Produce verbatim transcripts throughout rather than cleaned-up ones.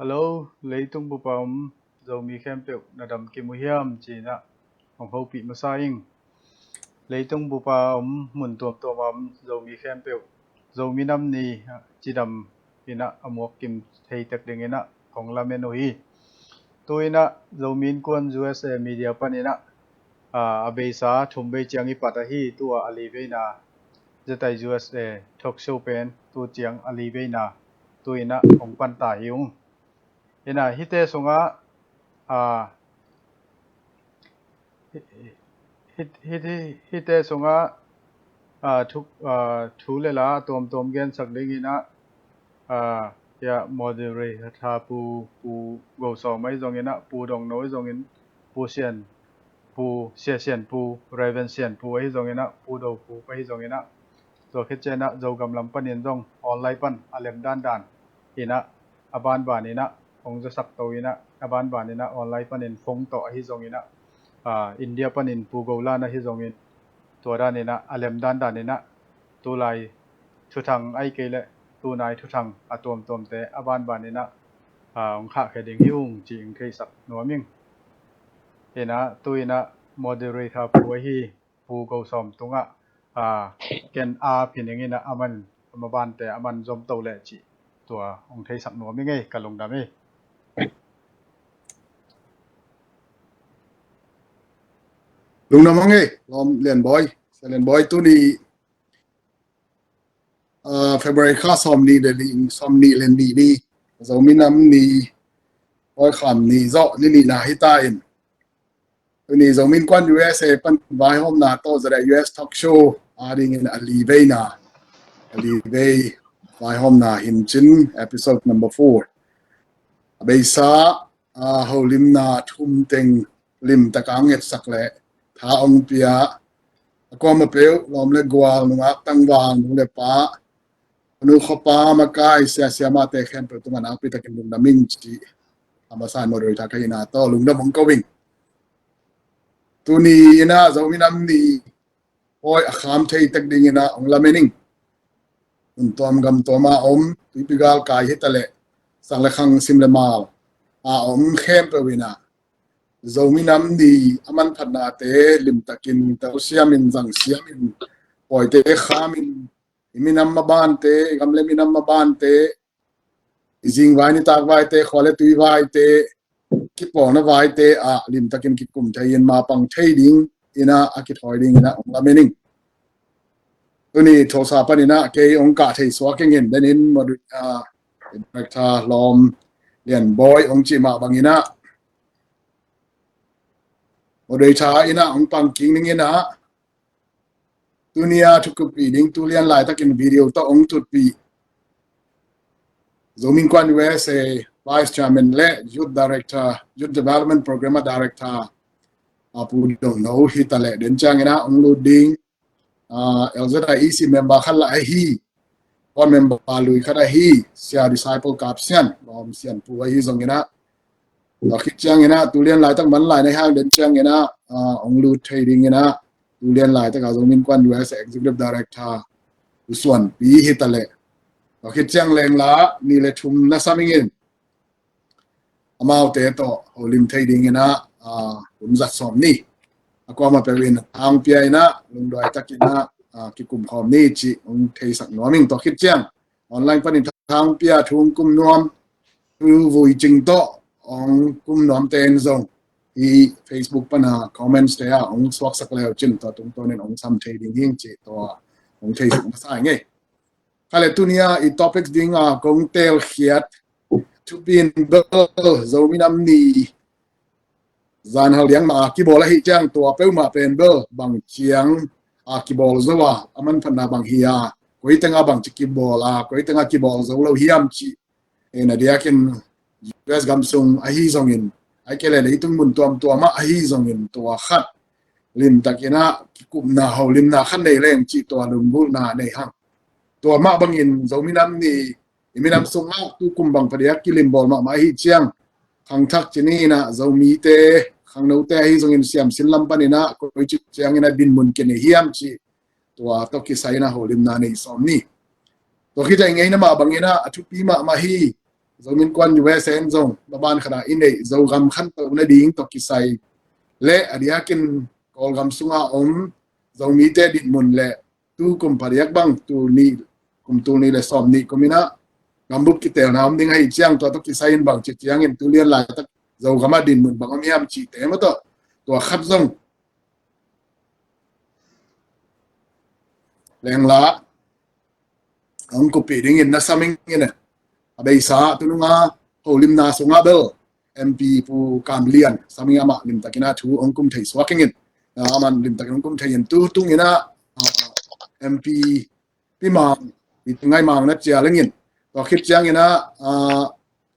Hello, leitung bupa om Zomi khempeuh na dam kim uh hiam ci-in ah hong hopih masa ing. Leitung bupa om mun tuamtuam a om Zomi khempeuh Zomi nam ni cidam in ah a muak kim thei tek dingin ah hong lamen uh hi. Tu-in ah Zomi Innkuan U S A Media panin ah, aa, a beisa thum vei ciang i pat ahi, tua a li veina, Zetai U S A Talk Show pen tu ciang a li veina, tu-in ah hong pan ta hi ung. Ina hite sungah, aa, hi, hi, hi, hi, hite sungah, aa, thu, aa, thu le la tuamtuam gensak dingin ah, aa, ya, moderator Pu, Pu Go Sawm ahi zongin ah, Pu Dong No ahi zongin, Pu Sian, Pu Sia Sian Pu, Reverend Sian Pu ahi zongin ah, Pu Do Pu ahi zongin ah, tua khit ciang ah Zogam lam panin zong online pan a lem dandan in ah, a banban in ah hong zasak to in ah, a banban in ah online panin phone tawh ahi zongin ah, aa, India panin Pu Go Lan ahi zongin, tua dan in ah a lem dandan in ah, tulai thuthang ahih kei leh tunai thuthang a tuamtuamte a banban in ah, aa, hong khahkhia ding hi ung ci-in theisak nuam ing. Ina tu-in ah moderator Pu ahi Pu Go Sawm tungah, aa, ken a phin ing in ah, aman, a mabante aman zom to leh cih tua hong theisak nuam ing ei, ka lungdam ei. Lungdam ing ei, Lawm Lian Bawi, Sia Lian Bawi, tuni, aa, February kha sawm nih le li, sawm nih le nih ni, Zomi nam ni, Bawi Kham ni zawh ni nihna hi ta in. Tuni Zomi Innkuan U S A pan vaihawmna tawh Zetai U S Talk Show a dingin a li veina, a li vei vaihawmna hi cin, episode number four. A beisa, aa, holimna thum teng limtak a ngetsak le tha hong pia, a kuamah peuh, lawm le gual, nungak tangval, nu le pa, nu khuapa, makai, sia, siamahte khempeuh tungah nakpi takin lungdam ing ci, a masa in moderator ka hihna tawh lungdam hong ko ing. Tuni in ah Zomi nam ni pawi a kham thei tek dingin ah hong lamen ing. Mun tuam gam tuam a om, tuipi galkai hi ta leh, sang le khang, sim le mal a om khempeuh in ah, Zomi nam ni a manphatnate limtakin telsiamin, zangsiamin, pawite khamin, i minam mabante, i gam le minam mabante, i zingvai nitakvaite, khua le tuivaite, kipawlna vaite ah limtakin kikum thei-in mapang thei dingin ah a kithawi dingin ah hong lamen ing. Tuni Tulsa panin ah kei hong kah thei suak ing in, denin moderator, aa, director Lawm Lian Bawi hong cih mah bangin ah, moderator in ah hong pang kik ning in ah, tuni a thukuppih ding tu lian laitakin video tawh hong tutpih Zomi Innkuan U S A Vice Chairman le Youth Director, Youth Development Program a Director, aa, Pu Dong No hi ta leh, den ciangin ah hong lut ding, aa, L Z I E C member khat lah ahi, board member lui khat ahi, Sia Disciple Kap Sian, Lawm Sian Pu ahi zongin ah, tua khit ciangin ah tu lian laitak man lai na hang, den ciangin ah, aa, hong lut thei dingin ah, tu lian laitak a Zomi Innkuan U S A Executive Director U Suan Pi hi ta leh, tua khit ciang leng lah nih le thum na sam ing in, amaute tawh holim thei dingin ah, aa, kum za sawm ni, a kuamah peuh in tha hong pia in ah, lungduai takin ah, aa, kikum khawm ni cih hong theisak nuam ing. Tua khit ciang online panin tha hong pia, thu hong kum nuam, thu vui cing tawh hong kum nuamte in zong, hih Facebook pan a comments te ah hong suaksak le uh cin, tua tungtawnin hong sam thei ding hi ing cih tua hong theisak masa ing ei. Kha le tuni a i topics ding a kong telkhiat, thupi in bel Zomi nam ni zan hal liang mah a kibawl ahih ciang, tua peuhmah pen bel bang ciang a kibawl zo a, a manphatna bang hi a, koi teng a bang ci kibawl a, koi teng a kibawl zo lo hiam cih, ei, na diakin U S gam sung ahi zongin, ahih kei leh leitung mun tuamtuam ah ahi zongin, tua khat limtakin ah kikupna, holimna khat nei leng cih tua lunggulhna nei hang. Tua mah bangin Zomi nam ni, i minam sungah tukum bang phadiak kilimbawl mahmah ahih ciang, khangthak ci ni in ah, Zomite, khangnote ahi zongin siamsin lam panin ah koi ci ciangin ah dinmun kinei hiam cih, tua tawh kisai in ah holimna nei sawm ni. Tua khit ciang i ngeina mah bangin ah a thupi mahmah hi, Zomi Innkuan U S A in zong maban khat ah i neih Zogam khantoh nading tawh kisai le a diakin Kawlgam sunga om Zomite dinmun le tu kum phadiak bang, tul nih, kum tul nih le sawm nih kum in ah gambup kitelna om ding ahih ciang tua tawh kisai in bang ci ciangin tu lian laitak Zogam ah dinmun bang om hiam cihte maw tawh tua khat zong lengla hong kuppih dingin na sam ing in a, a beisa tu nunga holimna sungah bel M P Pu Kam Lian sam ing, amah limtakin a thu hong kum thei suak ing in, a, amah limtakin hong kum thei in tu tungin a, a, M P Pi Mang, Pi Ngai Mang na cial ing in. Tua khit ciangin a, a,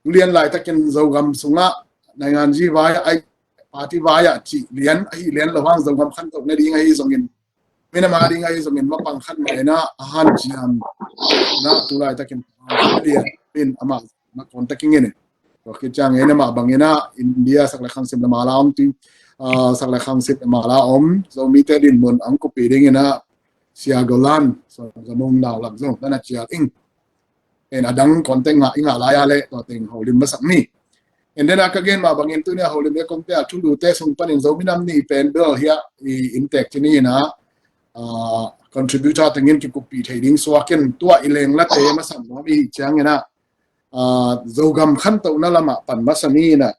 tu lian laitakin Zogam sungah naingan zi vai ah, ai, party vai ah cih lian ahi lian lo hang Zogam khantoh nading ahi zongin, minam a ding ahi zongin mapang khat mah in a, a hanciam na tu laitakin lian in amah na contact ing in. Tua khit ciangin amah bangin a India sak le khang sim le mala om ti, a, sak le khang sim le mala om Zomite dinmun hong kuppih dingin a Sia Golan, so, Zamung Nau Lak zong na na cial ing. En a dang contact ngah i ngah lai a le tua teng holim masak ni. En den a ka gen mah bangin tuni a holim le kongte a thulute sung panin Zomi Nam Ni pen bel hiah i inntek ci ni in a, a, contributor tengin kikuppih thei ding suak in tua i lenglate masam nuam i hih ciangin a, a, Zogam khantohna lamah pan masa ni in a,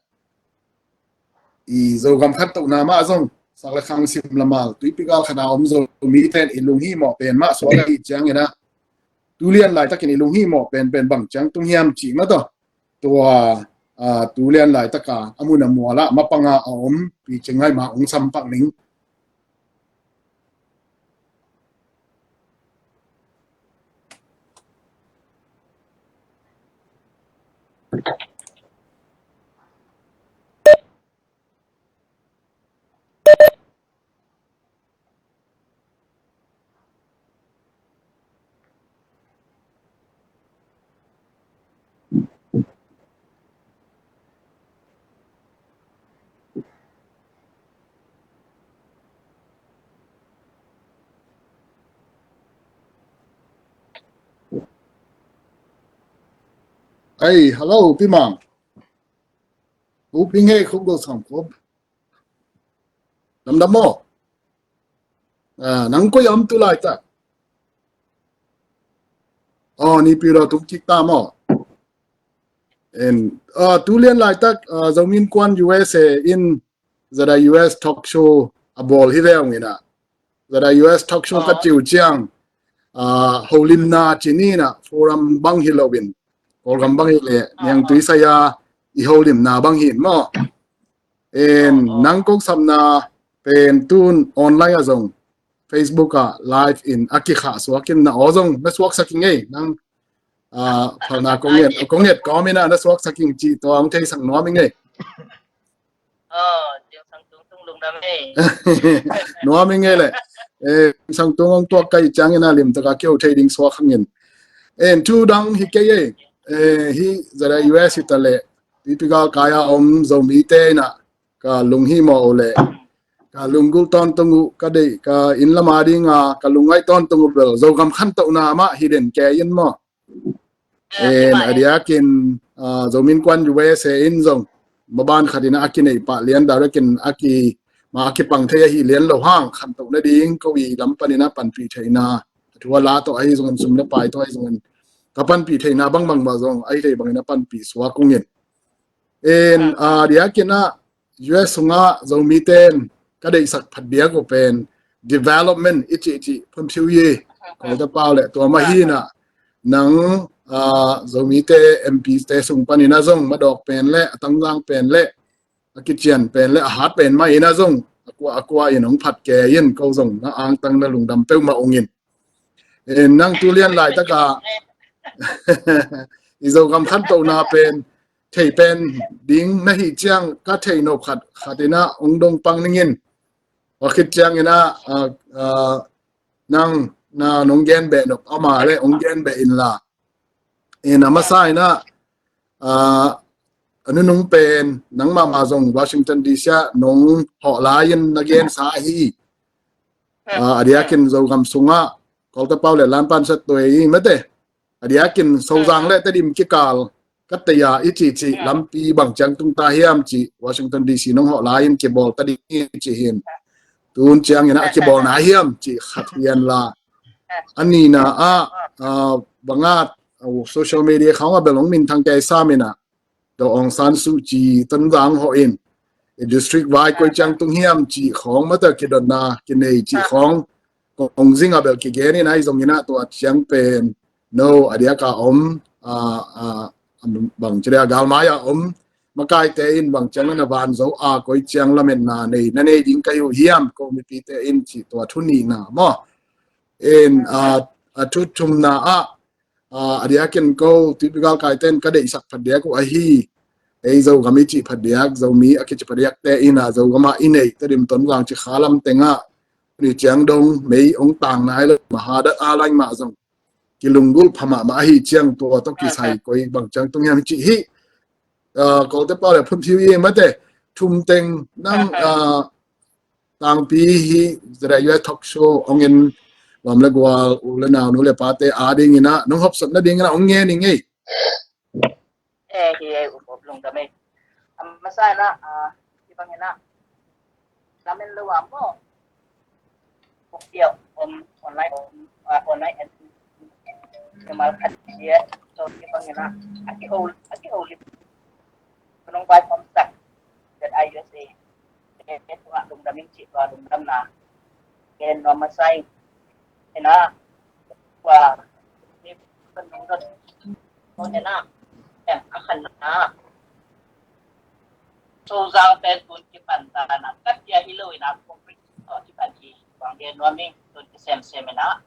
i Zogam khantohna mah zong sak le khang sim le mal tuipi gal khat a om Zomite in i lunghimawh pen mah suak ahih ciangin a, tu lian laitakin i lunghimawh penpen bang ciang tung hiam cih mah tawh tua, a, tu lian laitaka a mun a mual ah mapanga a om Pi Cing Ngai Mang hong sam pak ning. Ei, hello, Pi Mang. Pu Pi Ngai Khuk Go Sam Khop. Lamdam maw? A, nang koi a om tu laitak? Aw, Nipi Raw tung kik ta maw? En, a, tu lian laitak, a, Zomi Innkuan U S A in Zada U S talk show a bawl hi ve ung in a. Zada U S talk show ka ci uh ciang, a, holimna ci ni in a, forum bang hi lo in, Kawlgam bang hi le, niangtui saya i holimna bang hi in maw? En, nang kong samna pen tun online ah zong, Facebook ah live in a kikhah suak in na aw zong na suaksak ing ei, nang, a, phalna kong nget, kong nget kawm in a na suaksak ing cih tua hong theisak nuam ing ei. Aw, Ziang Sang Tung tung lungdam ei. Nuam ing ei le. Eh, Sang Tung hong tuak ka hih ciangin a limtaka keu thei ding suak hang in. En, thu dang hi kei ei. Eh, hih Zada U S hi ta le, tuipi gal kai a om Zomite in a ka lunghimawh uh le ka lunggulh tawntung uh, ka deih, ka inn lam a dinga ka lungngaih tawntung uh bel Zogam khantohna mah hi den kei in maw? En, a diakin, a, Zomi Innkuan U S A in zong maban khat in a kineih pah lian direct in a ki, ma a kipang thei ahi lian lo hang khantoh nading ko i lam panin a panpih theihna, a thu a la tawh ahi zongin, sum le pai tawh ahi zongin, ka panpih theihna bangbang mah zong ahi thei bangin a panpih suak ung in. En, a, a diakin a U S sungah Zomite in ka deihsak phat diak uh pen development i cih, i cih phun phiu hi. Kawlte pau le tua mah hi in a, nang, a, Zomite M P te sung panin a zong madawk pen le a tangzang pen le a kician pen le a hat pen mah in a zong a kua a kua in hong phat kei in ko zong na angtang na lungdam peuhmah ung in. Eh, nang tu lian laitaka i Zogam khantohna pen thei pen ding na hih ciang ka thei nop khat khat in a hong dong pang ning in. Tua khit ciangin a, a, a, nang na nong gen beh nop ama le hong gen beh in la. Eh, na masa in a, a, a nunung pen nang mahmah zong Washington D C ah nong hawh lai in na gensa ahi. A, a diakin Zogam sungah Kawlte pau le Lanpan Sattuai i mate. A diakin Sozang le Tedim kikal ka tei a i cih cih lampi bang ciang tung ta hiam cih Washington D C nong hawh lai-in kibawl ta ding i cih hin. Tun ciangin a kibawl na hiam cih khat hian la. A nihna ah, ah, bang a, ah, social media khawng a bel hong minthang kei sam in a, Daw Aung San Suu Kyi Tonzang hawh in, i district vai koi ciang tung hiam cih khawng mata kidotna kinei cih khawng kong zing a bel kigen in a, ahi zongin a tua ciang pen no a diak a om, ah, ah, bang ci dia, galmai a om makaite in bang ciang na van zo a koi ciang lametna nei na nei ding ka hi uh hiam, ko mipite in cih tua thu nihna maw. In, ah, a thu thumna ah, ah, a diakin ko tuipi galkaite in ka deihsak phadiak uh ahi, ei Zogam i cih phadiak, Zomi a kici phadiakte in a Zogam ah i neih Tedim, Tonzang, Cikha lam teng ah ni ciang dong mei hong tang nai lo, mahadat a lai mah zong kilunggulh pha mahmah ahi ciang tua tawh kisai koi bang ciang tung hiam cih hi. Ah, Kawlte pau le phun thiu i mate, thum teng nang, ah, tangpi hi, zera yua talk show hong en, gam le gual, u le nau, nu le pate a dingin a nong hopsot na dingin a hong ngen i ngei. Eh, hi e, u Bob, lungdam e. A masa in a, ah, hi bangin a, lamen lo a maw. Bok dia om online, om, ah, online and normal khat dia. So, hi bangin a, a kiho, a kiho lip. Nong vai khawm sak. That I U S A. Eh, eh, tua lungdam in cih tua lungdamna. Gen nuam masa ing. Ina, tua, ni, kan nong dot. Tua ina, em, a khanna. Cozang pen tun kipan ta na, kat dia hi lo ina, concrete tawh kipan hi, bang dia nuam ing, tun kisemsem ina.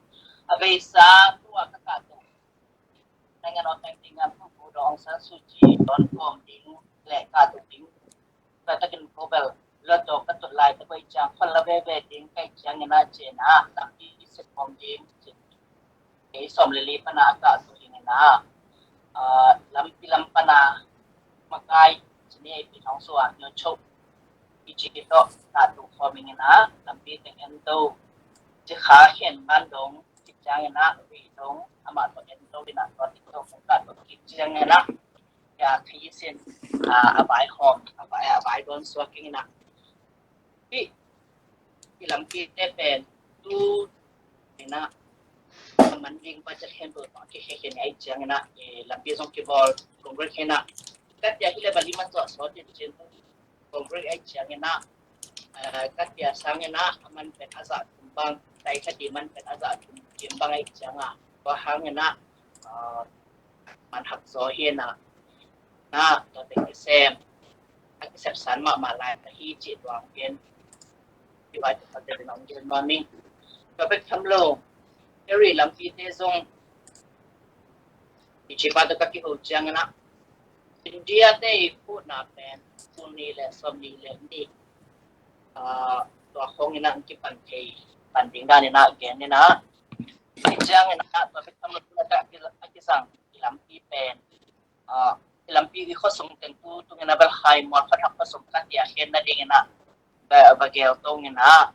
A beisa tua ka kah tung. Nang ano teng ting a pu pu Daw Aung San Suu Kyi don kawm ding le kah tung ding. Ka takin ko bel, lo to ka tut lai ta ko i ciang, khol la veve ding ka i ciang ina cina, lampi sep kawm ding, cina. Kei sawm le li pana a kah suh ding ina, ah, lampi lam pana makai cini ei pi thong suan nyo chok i ci tawh kah tu khawm ing ina, lampi teng en to, ci kha khen man dong, ci ciang ina, ri dong, amah tawh en to ina, tawh ti tawh kong kah tawh ki ciang ina, ya, kei sin, ah, a vai khawm, a vai, a vai don suak ing ina. Hi, i lampi te pen tu ina, a man ding budget hen tu tawh ki khe khe ni ai ciang ina, i lampi zong ki bawl, concrete ina. Kat ya hi le bali man tawh sawt i cin tu, concrete ai ciang ina, eh, kat ya sang ina, a man pen a za tum bang, tai kat i man pen a za tum, tum bang ai ciang a, tua hang ina, ah, man hak zaw hi ina, na, tua teng kisem, a kisep san mahmah lai, a hi cih tuang gen, i vai tu khat te nong gen nuam ing. Tua bek tham lo, eri lampi te zong, i ci pa tu ka kiho ciang ina, India te i putna pen, tul ni le, sawm ni le ni, ah, tua khong ina ang kipan thei, pan ding dan ina, gen ina, i ciang ina, tua bek tham lo, tua ka ki, a kisang, i lampi pen, ah, i lampi i khosung teng tu, tu ina bel khai mual khat hak khosung kat ya khen na ding ina, ba, ba gel tong ina,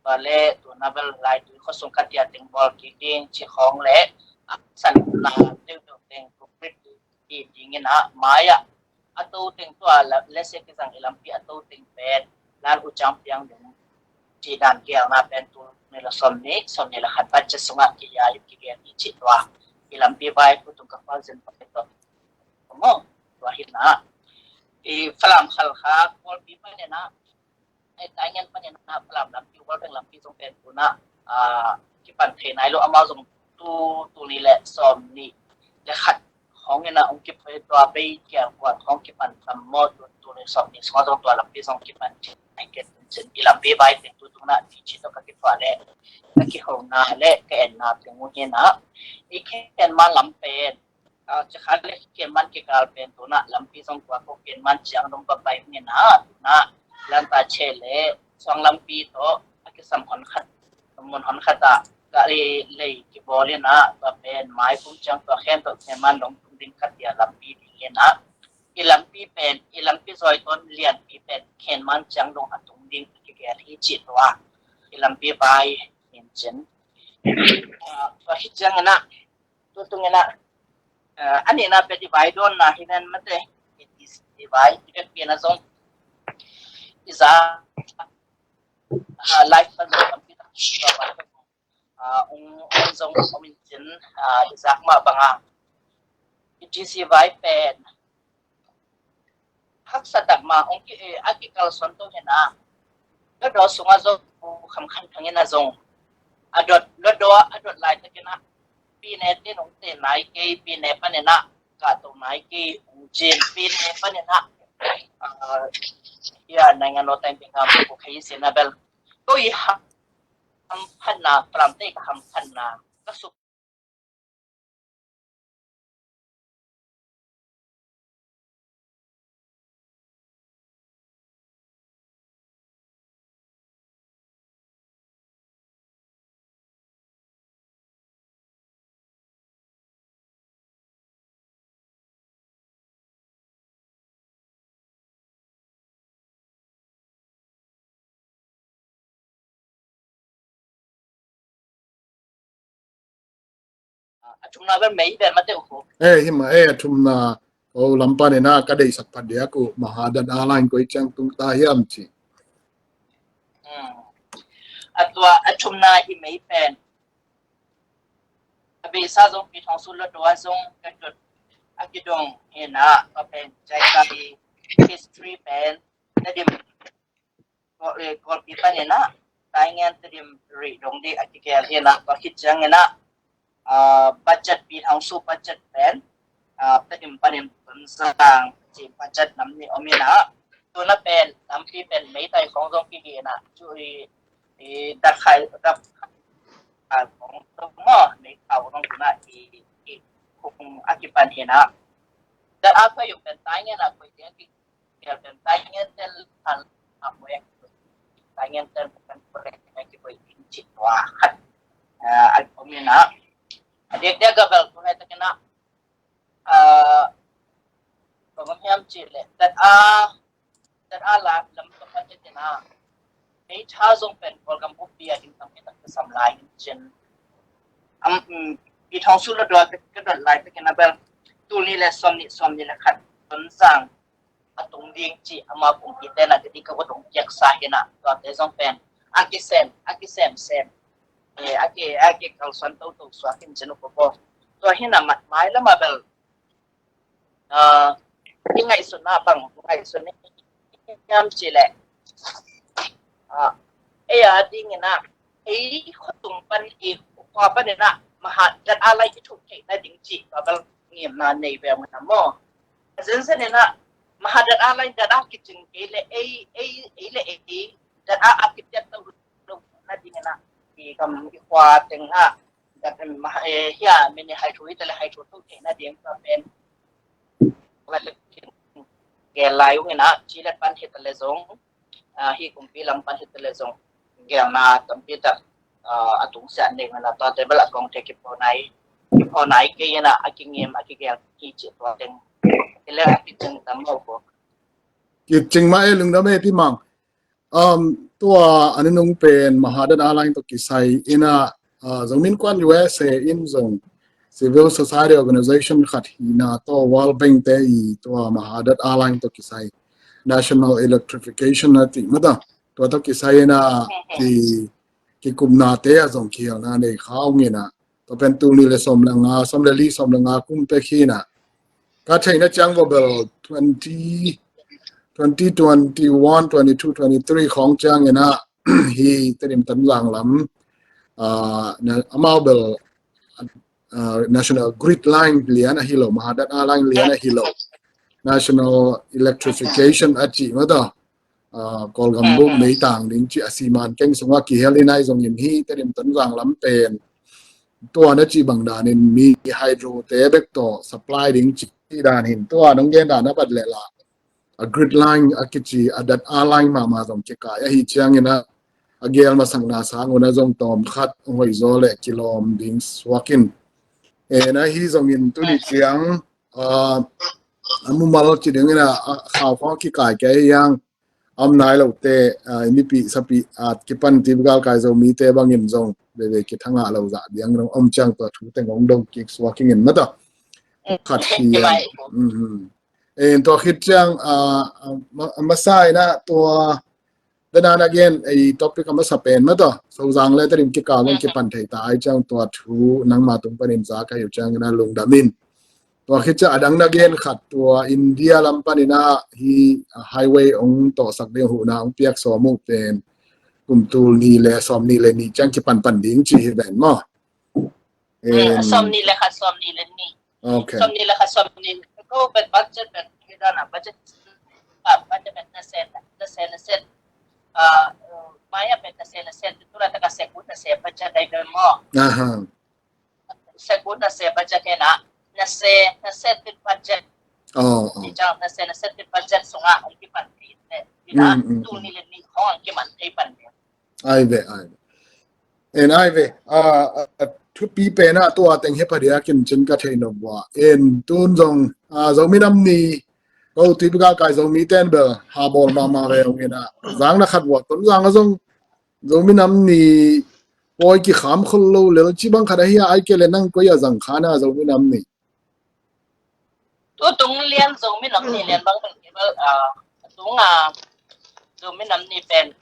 ba le tu na bel lai tu i khosung kat ya teng bawl ki ding ci khong le, ah, san na ding tu teng tu krit ti ding ina, mai a, a to teng tua la, le se ki zang i lampi a to teng pen, lan u ciang piang ding, ci dan gel na pen tu ni la sawm ni, sawm ni la khat budget sung a ki ya i ki gel i ci tua, i lampi vai ku tung ka khol zin pa to. Mo, tua hi na. I Falam Khalkha, Kawlpi pan ina, ai, Taingen pan ina, Falam lampi, Walpeng lampi zong pen tu na, ah, kipan thei nai lo, amau zong tu, tul ni le sawm ni le khat khong ina ong kiphoi tua bei kia kuat khong kipan tam mo, tu, tul ni sawm ni sung zong tua lampi zong kipan thei nai ke cin, i lampi vai teng tu tung na, ti ci to ka kipua le, ka kiho na le, ka en na teng u hi na. I khen man lam pen, ah, ci kha le khen man kikal pen tu na, lampi zong tua ko khen man ciang dong ba pai ngen na, tu na, lanta che le, suang lampi to, a kisam hon khat, mun hon khat a, ka le, lei kibawl ina, tua pen, mai kum ciang tua khen to khen man dong tung ding khat dia lampi ding ina. I lampi pen, i lampi zoi ton lianpi pen, khen man ciang dong a tung ding, a kigel hi ci tua. I lampi vai, hin cin. Ah, tua hi ciang ina, tu tung ina, Ah, a nihna pen i vai dawnna hi ven mate, i ti si vai i vekpi na zong i za, ah, life pan zong tampi tak i za vai, ah, ong, ong zong om in cin, ah, i zak mah banga i ti si vai pen haksa tak mah ong ki, eh, a kikalsuan to hi na. Lotdaw sungah zong khamkhan thangin a zong a dot, lotdaw a dot laitakin a pine te nong te nai kei, pine panin a kahto nai kei ong cin, pine panin a, ah, ya naingan lo time ping ham ko khai sin a bel ko i hamphatna, pramte ka hamphatna ka suk A thumna bel mei bel mate uh. Eh, hima, eh, a thumna ko lampan ina ka deisak phat dia ku Mahadat Airline koi ciang tung ta hiam ci. Hmm. A tua a thumna hi mei pen a beisa zong pi thong su lo tua zong ka dot a kidong ina ka pen jai ka history pen Tedim, Kawlpi panin a Taingen Tedim rih dong dih a kigel hi na, tua khit ciangin a budget, pi thong su budget pen Tedim panin Tonzang ci budget nam nih om hi na. Tuna pen tampi pen meitai khong zong kigih na, cu i, i dakhai, dakhai khong zong maw, meitai khong tuna i, i khong a kipan hi na. Dat a koi yung pen Taingen a koi ding a ki gel pen Taingen tel hal a koi a koi. Taingen tel kan koi a koi in ci tua khat a om hi na. A diak diak a bel tu hai takin a, ah, bang om hiam ci le dat a, dat a la lam to kan ci na. Ei tha zong pen Kawlgam buppi a ding tampi tak ka sam lai in cin. Am, mm, pi thong su lo dua ka dot lai takin a bel tul nih le sawm nih, sawm nih le khat Tonzang a tung ding ci ama kong kite na ka di ka ko dong piak sa hi na, tua te zong pen a kisem, a kisem sem, eh, a ki, a kikalsuan toto suak in cin uh ko ko. Tua hi na mat mai lam a bel, ah, i ngaihsutna bang ngaihsut ni hiam ci le, ah, ei a ding ina ei khuatung pan i khua pan ina Mahadat Airline i thuk theihna ding ci tua bel ngimna nei ve muna maw. A zenzen ina Mahadat Airline dat a kicing kei le ei, ei, ei le ei dat a a kipiat to lo na ding ina i kam i khua teng a dat ma, eh, hia mini hai thu i tale hai thu tu theihna ding tua pen gel lai ung ina ci le pan hi tale zong, ah, hi kumpi lam pan hi tale zong gelna tampi tak, ah, a tung siah ning ina tua te bel a kong te kipho nai, kipho nai kei ina a kingim a kigel ki ci tua teng. Kile a kicing tam lo ko. Kicing ma e lungdam e Pi Mang. Um, tua a nunung pen Mahadat Airline to kisai ina, uh, Zomi Innkuan U S A in zong civil society organization khat hi na, tua World Bank te i tua Mahadat Airline to kisai National Electrification a ti mata, tua to kisai ina ki, kikupna te a zong kihelna nei kha ung ina. Tua pen tul nih le sawm le nga, sawm le li, sawm le nga kum pek hi na. Ka theihna ciang va bel twenty, twenty twenty-one, twenty-two, twenty-three khong ciang ina hi Tedim Tonzang lam, ah, na, amau bel, ah, National Grid Line lian ahi lo, Mahadat Airline lian ahi lo, National Electrification a ci mata. Ah, Kawlgam bup meitang ding ci a siman keng sungah kihel hi nai zongin hi Tedim Tonzang lam pen tua na ci bang danin mi hydro te bek tawh supply ding ci dan hin tua nong gen dan a bat le la a grid line a kici a dat a line mahmah zong kikai ahi ciangin a, a gel masakna sang un a zong tawm khat hong hoih zaw le kilawm ding suakin. En ahi zongin tuni ciang, ah, a mumal ci dingin a, a khau khong kikai kei hiang om nai lo te, ah, i mipi sapi at kipan ti galkai Zomite bangin zong veve kithanga lo zah diang dong om ciang tua thu teng hong dong kik suak ingin mata. Khat hi a. Mhm. En, tua khit ciang, ah, a ma-, a masa in ah tua, then again, ei topic a masa pen mah tawh, Sozang le Tedim kikal hong kipan thei ta ahih ciang tua thu nangma tung panin za ka hi uh ciangin ah lungdam in. Tua khit ciang a dang na gen khat tua India lam panin ah hih, ah, highway hong tawhsak ding huhna hong piak sawm uh pen kum tul nih le sawm nih le nih ciang kipan pan ding ci hi ven maw? Mm, en, sawm nih le khat, sawm nih le nih. Okay. Sawm nih le khat, sawm nih le khat. Ko pen budget pen hi dan a budget, ah, budget pen na se, na se, na se. Ah, maya pen na se, na se. Tu la ta ka se ku na se budget dai pen maw? Aha. Se ku na se budget hi na. Na se, na se tit budget. Oh, oh. Ni ciang na se, na se tit budget sungah ong kipan tit ne. Hi na, mm, mm, tul nih le nih hong kiman thei pan ne. Ai ve, ai ve. En ai ve, a, a, a thupi pen ah tua teng he pha diakin cin ka thei nop ua. En tun zong, a, Zomi Nam Ni, ko tuipi ka kai Zomi ten bel ha bawl mahmah ve ong en ah. Zang na khat ua, Tonzang ah zong Zomi Nam Ni pawi kikham khol lo lel ci bang khat ahi a, ai ke le nang koi a zang kha na Zomi Nam Ni. Tutung lian Zomi Nam Ni lian bang bang kibel, ah, tung, ah, Zomi Nam Ni pen,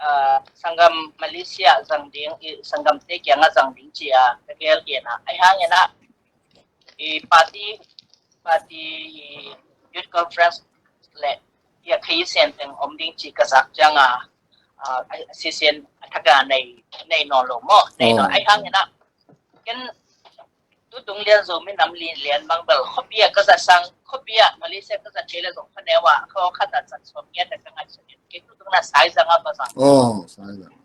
ah, sanggam Malaysia zang ding, i sanggam te kiangah zang ding ci a ka gel kei na. Ai hang in ah, i party, party youth conference le, i a kei sen teng om ding ci ka zak ciang a, ah, a, a sisen a thak a nei, nei nawn lo maw? Nei nawn. Oh. Ai hang in ah, ken tutung lian Zomi Nam Ni lian bang bel, khuapi ah ka zat sang, khuapi ah Malaysia ka zat thei le zong khuaneu ah, kho khat ah zat sawm ngiat ah ka ngaihsun in, kei tutung na Saizang ah ka zang. Oh, Saizang.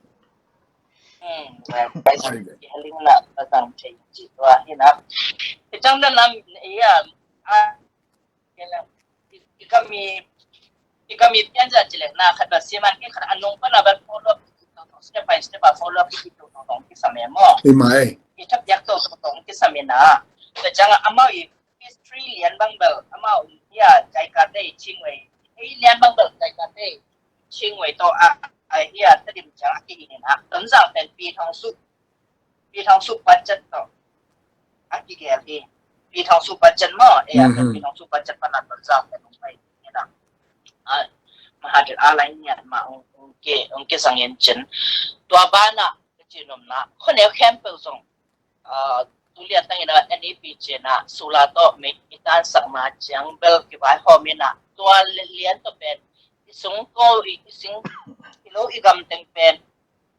Hmm, Saizang. Ai ve. Kei haling na ka zang thei ci tua hi na. Kei ciang dan na, ya, ah, I ka mi, i ka mi pian za ci le na khat ba siman ke khat a nung pan a bel follow up, step by step a follow up ki tu tong ki sa me maw. I mai. I thap yak tu tong ki sa me na. Ka ciang a amau i history lian bang bel, amau i a Jaika te i Chingwei. I lian bang bel Jaika te i Chingwei to a, a i a Tedim ciang a ki hi ni na. Tonzang pen Pi Thong Su. Pi Thong Su budget tawh a kigel hi. Pi Thong Su budget maw, e a, mhm, Pi Thong Su budget pan a Tonzang pen hong pai hi na. A, Mahathir a lai niat ma ong, ong ke, ong ke sang en cin. Tua ban ah ka ci nop na, khuaneu khempeuh zong, ah, tu lian tang in a N E P cin a, sula tawh mei i tan sak ma ciang bel kibai hawm in a, tua lian tawh pen i sung ko, i, i sing, i lo i gam teng pen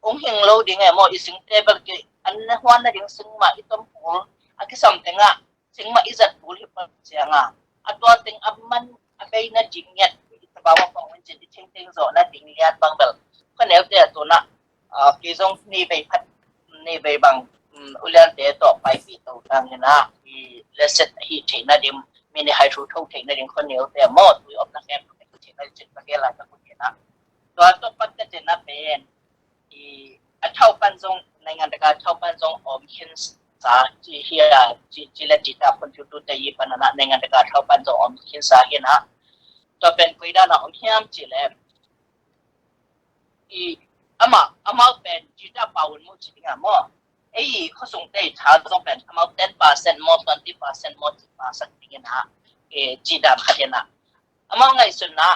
ong hing lo ding e maw, i singte bel kei an na huan na ding sing mah i tom kul a kisam tengah sing mah i zat kul hi pan ciang a, a tua teng a man a bei na ding ngiat i tabau a pang un cin i thingteng zawh na ding lian bang bel. Khuaneute a tuna, ah, kei zong ni bei phat, ni bei bang, um, uliante tawh paipih to tang in a, i leset hi theih na ding, mini hai thu tho theih na ding khuaneute maw, tui op na khem theih na ding cin ka gel a ka kut in a. Tua tawh pat ka cin a pen, i a thau pan zong, naingan taka thau pan zong om khin sa, ci hi a, ci, ci le ci ta khun fiu tu te i pan a na, naingan taka thau pan zong om khin sa hi na. Tua pen koi dan a om hiam ci le, i ama, amau pen ci ta pau un mu ci ding a maw. Ei, khuasung te i tha zong pen amau ten percent maw, twenty percent maw, ci pa sak ding in a, e, ci dan khat in a. Amau ngaihsun na,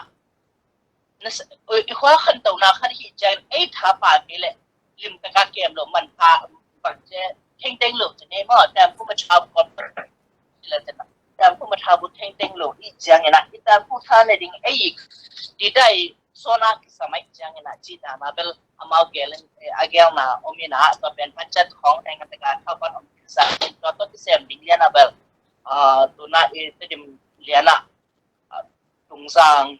na sa-, i, i khua khantohna khat hi ciang, ei tha pa kei le lim taka kem lo man pha bang ce, thengteng lo ce nei maw, tam pu ma tha bu kop, tam pu ma tha bu thengteng lo i ciang in a, i tam pu tha le ding ei, di dai sona kisam ai ciang in a, ci ta ma bel, amau gel in, eh, a gel na om in a, tua pen pachat khong, naingan taka thau pan om kisa, tua tua kisem ding lian a bel, ah, tuna i Tedim lian a, ah, Tungzang,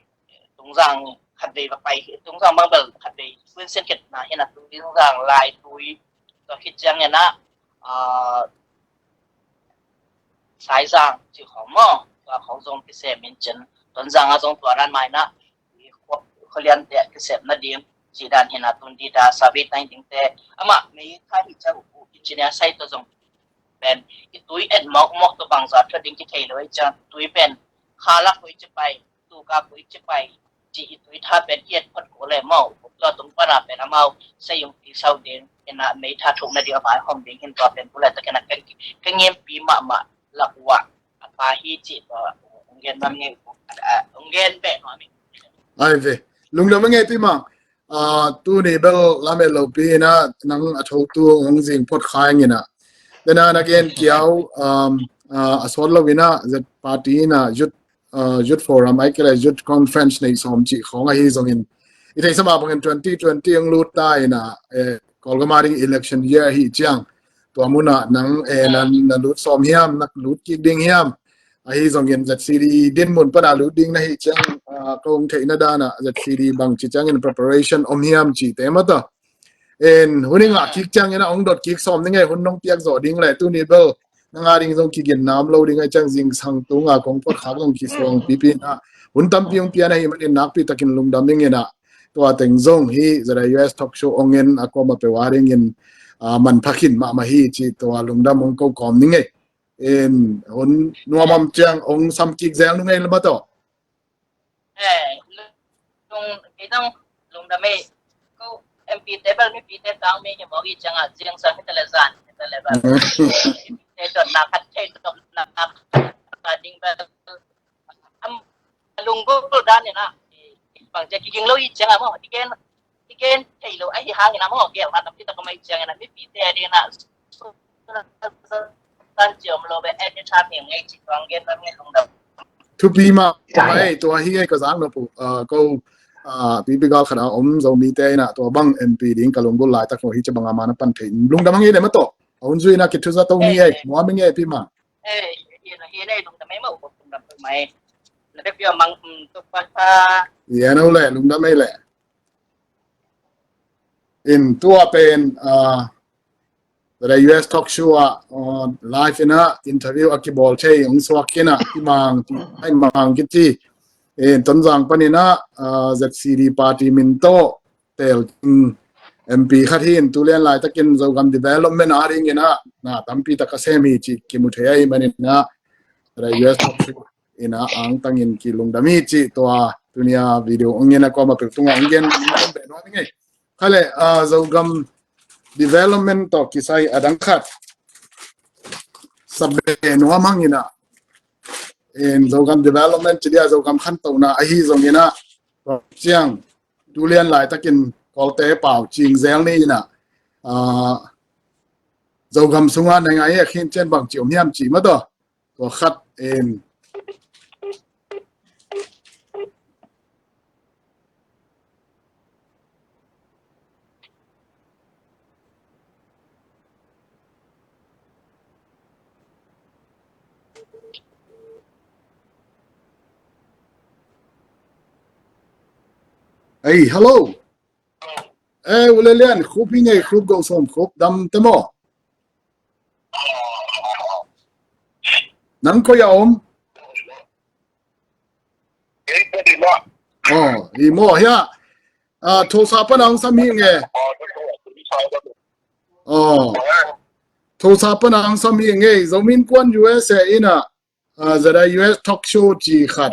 Tungzang khatvei va pai, Tungzang bang bel khatvei, Queen Saint kit na hi na, Tungzang Lai Tui, tua khit ciang in a, ah, Saizang ci khong maw, tua khong zong kisem in cin, Tonzang a zong tua dan mai na, i khua, khua lian te kisem na ding, ci dan hi na tun di da, sabi tai ding te, ama mei kha hi ciang u, engineer sai to zong pen, i tui et mawkmawk tawh bangza tua ding kithei lo i ciang, tui pen, kha lak koi ci pai, tu ka koi ci pai, ci i tui tha pen i et phot ko le maw, tua tung pan a pen amau, sai yung ti sau ding, in a mei tha thuk na ding a pai hom ding hin tua pen, bu le ta ken a kan ki, ka ngem pi mahmah, lak ua, a hi ci tua ong gen bang nge, ong gen beh nuam ing. Ai ve. Lungdam ing ei Pi Mang. Ah, tuni bel lamet lopi in ah nang a thotu hong zing phot kha ing in ah. Dena na gen kiau, um, ah, a sawt lo in ah, zet party in ah, youth, ah, youth forum, ai kei le youth conference nei sawm cih khawng ahi zongin. I theihsa mah bangin twenty twenty hong lut ta in ah, eh, Kawlgam a ding election year ahi ciang. Tua mun ah nang, eh, na, na lut sawm hiam, na lut kik ding hiam. Ahi zongin Z C D dinmun pan a lut ding na hi ciang, ah, kong theihna dan ah Z C D bang ci ciangin preparation om hiam cihte mah tawh. En, hun i ngah kik ciangin a hong dot kik sawm ding ei, hun nong piak zawh ding le, tuni bel nang a ding zong kigin nam lo ding ei ciang zingsang tung a kong phot khak zong kisuang pipi in ah. Hun tampi hong pia na hi manin nakpi takin lungdam ing in ah. Tua teng zong hi, Z I U S talk show ong en a kuama peuh a dingin, ah, manpha khin mahmah hi ci tua lungdam hong ko kawm ning ei. En, hun nuam om ciang ong sam kik zel nung ei la mah tawh. Eh, lung, kei zong lungdam ei. Ko M P te bel mipite tang mi hi mawk i ciang a zingsang hi ta le zan hi ta le bel. Mipite dotna khat thei dotna khat ding bel. Am, lunggulh dan in ah, i, i bang ciang kiging lo i ciang ah maw, i gen, i gen thei lo ahi hangin ah maw, gel khat tampi tak om ahi ciangin ah, mipite a ding in ah, tan ci om lo beh, anytime hi ngei ci tuang gen bang nge lungdam. Thupi mah, tua hi ei ka zak nop uh, ah, ko, ah, pipi gal khat a om Zomite in ah, tua bang M P ding ka lunggulh laitak uh hi ci bang a man a pan thei. Lungdam hang ei le mah tawh. A hun zui in ah kithuza to ni ei, nuam ing ei Pi Mang. Eh, hi na, hi na, lungdam ei maw, lungdam ei. Na bek pia mang, mm, tuk pa pa. Hi na le, lungdam ei le. In tua pen, ah, Z I U S talk show ah, ah, live in ah interview a kibawl thei hong suak in ah, Pi Mang, Pi Mang kiti. In Tonzang pan in ah, ah, Z C D party min tawh, tel ding M P khat hi in tu lian laitakin Zogam development a dingin ah na tampi tak a sem hi ci kimu thei ahih manin ah, tua U S talk show in ah angtangin kilungdam hi ci tua tuni a video ong en a kuama peuh tungah ong gen beh nuam ing ei. Kha le, ah, Zogam development tawh kisai a dang khat sa beh nuam hang in ah, in Zogam development ci dia Zogam khantohna ahi zongin ah, ciang tu lian laitakin Kawlte pau cing zel ni in ah, ah, Zogam sungah nai ngai a khin cian bang ci om hiam ci mah tawh, tua khat in. Ei, hello. Eh, U Le Lian, Khup hi ngei, Khup Go Sawm, Khup dam te maw? Nang koi a om? Oh, hi maw, hia. Ah, Tulsa pan a ong sam hi ngei. Oh. Tulsa pan a ong sam hi ngei. Zomi Innkuan U S A in ah, ah, Z I U S talk show ci khat.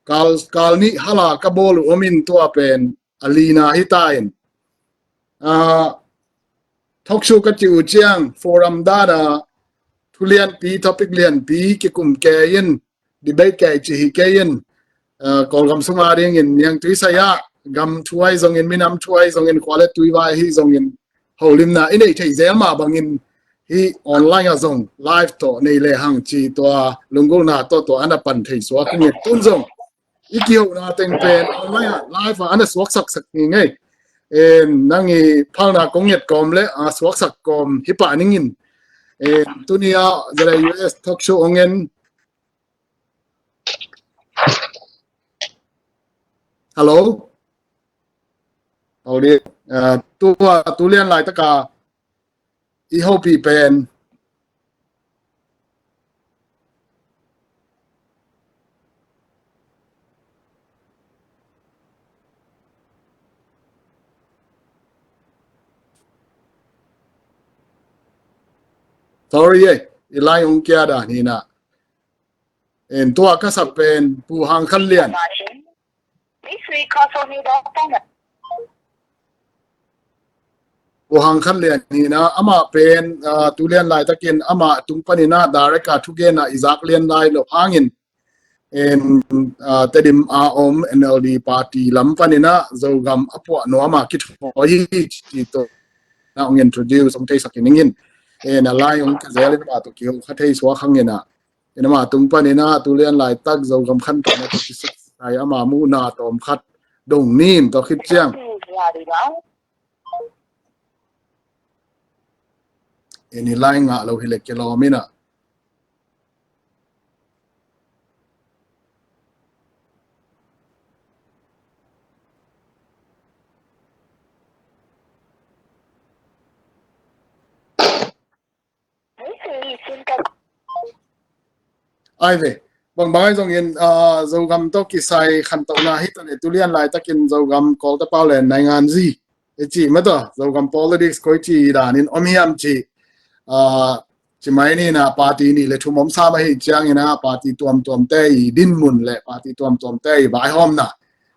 Kal, kal nih hala ka bawl uh om in tua pen a lina hi ta in. Ah, talk show ka ci uh ciang forum dan a thu lianpi, topic lianpi kikum kei in, debate kei ci hi kei in, ah, Kawlgam sung a dingin niangtui sai ah, gam thu ahi zongin, minam thu ahi zongin, khua le tui vai ahi zongin, holimna i neih theih zel mah bangin hih online ah zong live tawh nei lehang ci tua lunggulhna tawh tua ana pan thei suak hi ngei. Tun zong i kihona teng pen online ah live ah ana suaksaksak hi ngei. En, nang i phalna kong nget kawm le a suaksak kawm hi pah ning in. En, tuni a Z I U S talk show ong en. Hello. Aw, tua tu lian laitaka i hopih pen. Sorry eh, i lai ong kia da ni na. En tua ka sa pen Pu Hang Khan Lian. Pu Hang Khan Lian hi na, amah pen, ah, tu lian laitakin amah tung panin ah direct a thugen a i zak lian lai lo hangin, en, ah, Tedim a om N L D party lam panin ah Zogam a puah nuam a kithawi hi ci tawh na hong introduce hong theisak hi ning in. En, a lai hong ka zel in amah tawh kiho kha thei suak hangin ah, en, amah tung panin ah tu lian laitak Zogam khantohna tawh kisai ama muhna tawm khat dong ning tawh khit ciang. En, i lai ngah lo hi leh kilawm in ah. Ai ve, bangbang ahi zongin, ah, Zogam tawh kisai khantohna hi ta leh tu lian laitakin Zogam Kawlta pau le naingan zi i cih mah tawh, Zogam politics koi ci danin om hiam cih, ah, ci mai ni na, party nih le thum om sam ahi ciangin ah party tuamtuamte i dinmun le party tuamtuamte i vaihawmna,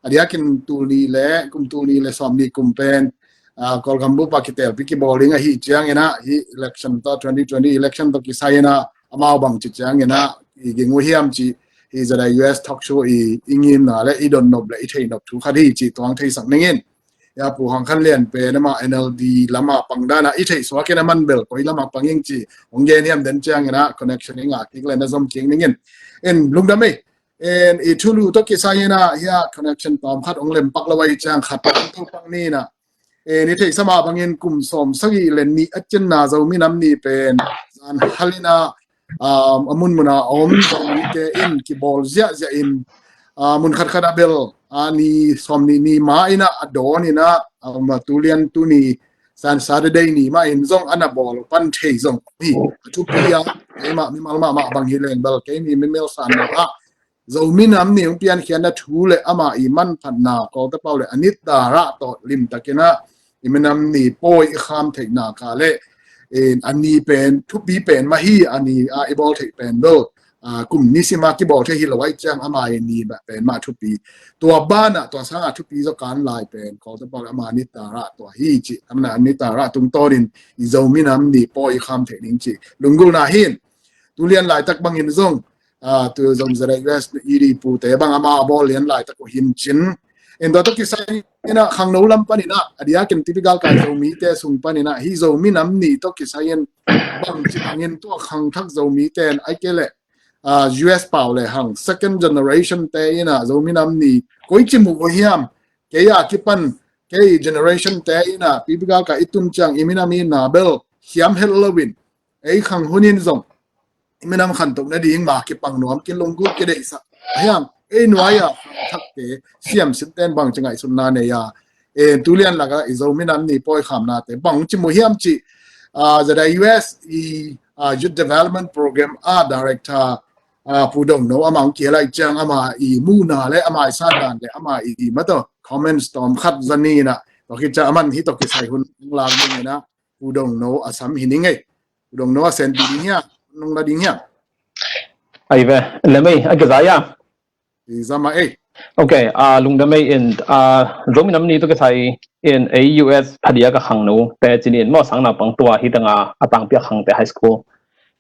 a diakin tul nih le kum tul nih le sawm nih kum pen, ah, Kawlgam bup ah kitelpi kibawl ding ahi ciangin ah, hih election tawh, twenty twenty election tawh kisai in ah amau bang ci ciangin ah i ging uh hiam cih, hih Z I U S talk show i, i ngimna le i dotnop le i theihnop thu khat hi cih tuang theisak ning in. Ya, Pu Hang Khan Lian pen amah N L D lam a pang dan a i theih suak in a, man bel koi lam a pang ing cih hong gen hiam den ciangin ah connection i ngah kik le na zom kik ning in. En, lungdam ei. En, i thulu tawh kisai in ah, hia, connection tawm khat hong lem pak lo ahi ciang khat hong tho pak ni na. En, i theihsa mah bangin kum sawm sagih le nih a cinna Zomi Nam Ni pen zan hal in ah, um, a munmun a om Zomite in kibawl ziahziah in, ah, mun khatkhat a bel, ah, ni sawm nih ni mah in ah a dawn in ah, um, tu lian tu ni San Saturday ni mah in zong a na bawl pan thei zong hi. A thupi a, keimah mimal mahmah bang hi leng bel, kei mi mimal san mah ah Zomi Nam Ni hong piankhiatna thu le amah i manphatna, Kawlta pau le a nit darah tawh limtakin ah i minam ni pawi i kham theihna ka le, en, a ni pen thupi pen mah hi, a ni a i bawl theih pen bel, ah, kum nisim a kibawl thei hi lo ahi ciang amah i ni pen mah thupi. Tua banah, tua sangah thupi zaw kan lai pen Kawlta pau le amah nit darah tua hi cih, amah nit darah tungtawnin i Zomi Nam Ni pawi i kham theih ding cih lunggulhna hi. Tu lian laitak bangin zong, ah, tu zong Z I U S i di pute bang amah a bawl lian laitak uh hi cin. En, tua tawh kisai in ah khangno lam panin ah, a diakin typical kai Zomite sung panin ah, hih Zomi Nam Ni tawh kisai in bang ci bangin tua khangthak Zomite in, ahih kei leh, ah, U S pau le hang second generation te in ah Zomi Nam Ni koi ci mu uh hiam, kei a kipan, kei generation te in ah typical kai i tun ciang i minam i na bel hiam het lo in, ei khang hun in zong i minam khantoh nading ma kipang nuam, kilunggulh, kideihsak. A hiang, ei nuai-a khangthakte, siamsinten bang ci ngaihsutna nei a, en, tu lian laka i Zomi Nam Ni pawi khamnate bang ci mu hiam cih, ah, Z I U S i, ah, Youth Development Program a director, ah, Pu Dong No amah hong kihel ahih ciang amah i muhna le amah i sandan le amah i, i mah tawh comments tawm khat zani in ah, tua khit ciang aman hih tawh kisai hun hong lak ding in ah, Pu Dong No a sam hi ning ei. Pu Dong No a senpi ding hiam, nong la ding hiam? Ai ve, lem ei, a kiza ia. Kiza mah ei. Ok, ah, lungdam ei in, ah, Zomi Nam Ni tawh kisai in ei U S a diak a khangnote ci ni in maw, sang naupang tua hi teng a, a tangpi a khangte high school.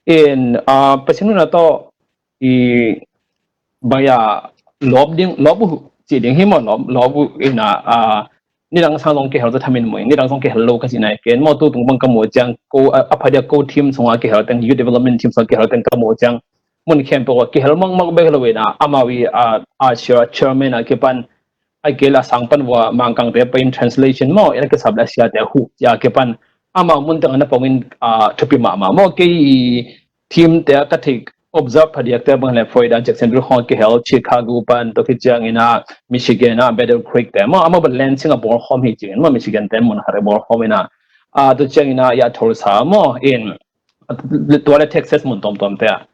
In, ah, Pasian nuna tawh i bang ia lawp ding, lawp uh ci ding hi maw, lawp, lawp uh in ah, ah, nidang sang zong kihel zaw tham in maw, nidang zong kihel lo ka cih nai ken maw, tu tung bang ka muh ciang ko, a, a phadiak ko team sungah kihel teng, youth development team sungah kihel teng ka muh ciang, mun khempeuh ah kihel makmak bek lo in ah, amau i, a, a chair, chairman a kipan, a kei la sang pan vua Mangkangte pai in translation maw, i na kisap le a siate huh cia kipan, amau mun teng a na pong in, a, thupi mahmah maw, kei i team te a ka theih observe phadiakte bang le Florida, Jacksonville khawng a kihel, Chicago pan, tua khit ciangin ah Michigan ah Battle Creek te maw, amau bel Lansing a bawl khawm hi cingin maw, Michigan te mun khat a bawl khawm in ah, ah, tua ciangin ah ia Tulsa maw, in, tua le Texas mun tawmtawm te ah.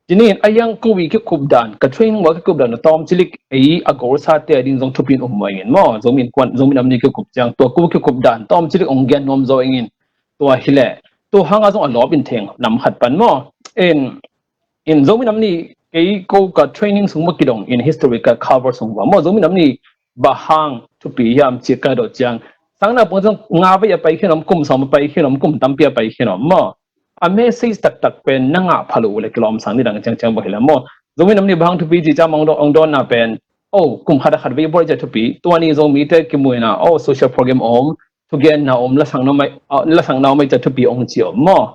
Ci ni in a iang ko i kikup dan, ka training ua kikup dan a tawm cilik ei a goal sa te a ding zong thupi in um maw ingin maw, Zomi Nam Ni kikup ciang tua ko kikup dan tawm cilik ong gen nuam zaw ingin, tua hi leh, tua hang a zong a lawp in theng nam khat pan maw. In, in Zomi Nam Ni kei ko ka training sung maw kidong in history ka cover sung vua maw, Zomi Nam Ni bang hang thupi hiam ci ka dot ciang, Sang na pung zong nga vei a pai khin om, kum sawm a pai khin om, kum tampi a pai khin om maw. A message taktak pen na ngah pha lo uh le kilawm sang ni dang ciangciang bang hi le maw. Zomi nam ni bang thupi ci ciang ong dawn, ong dawn na pen, oh, kum khat a khat vei bawl i ci a thupi. Tua ni Zomite kimu ina, oh, social program om, thugenna om, lasang na om ai, ah, lasang na om ai ci a thupi ong ci om maw.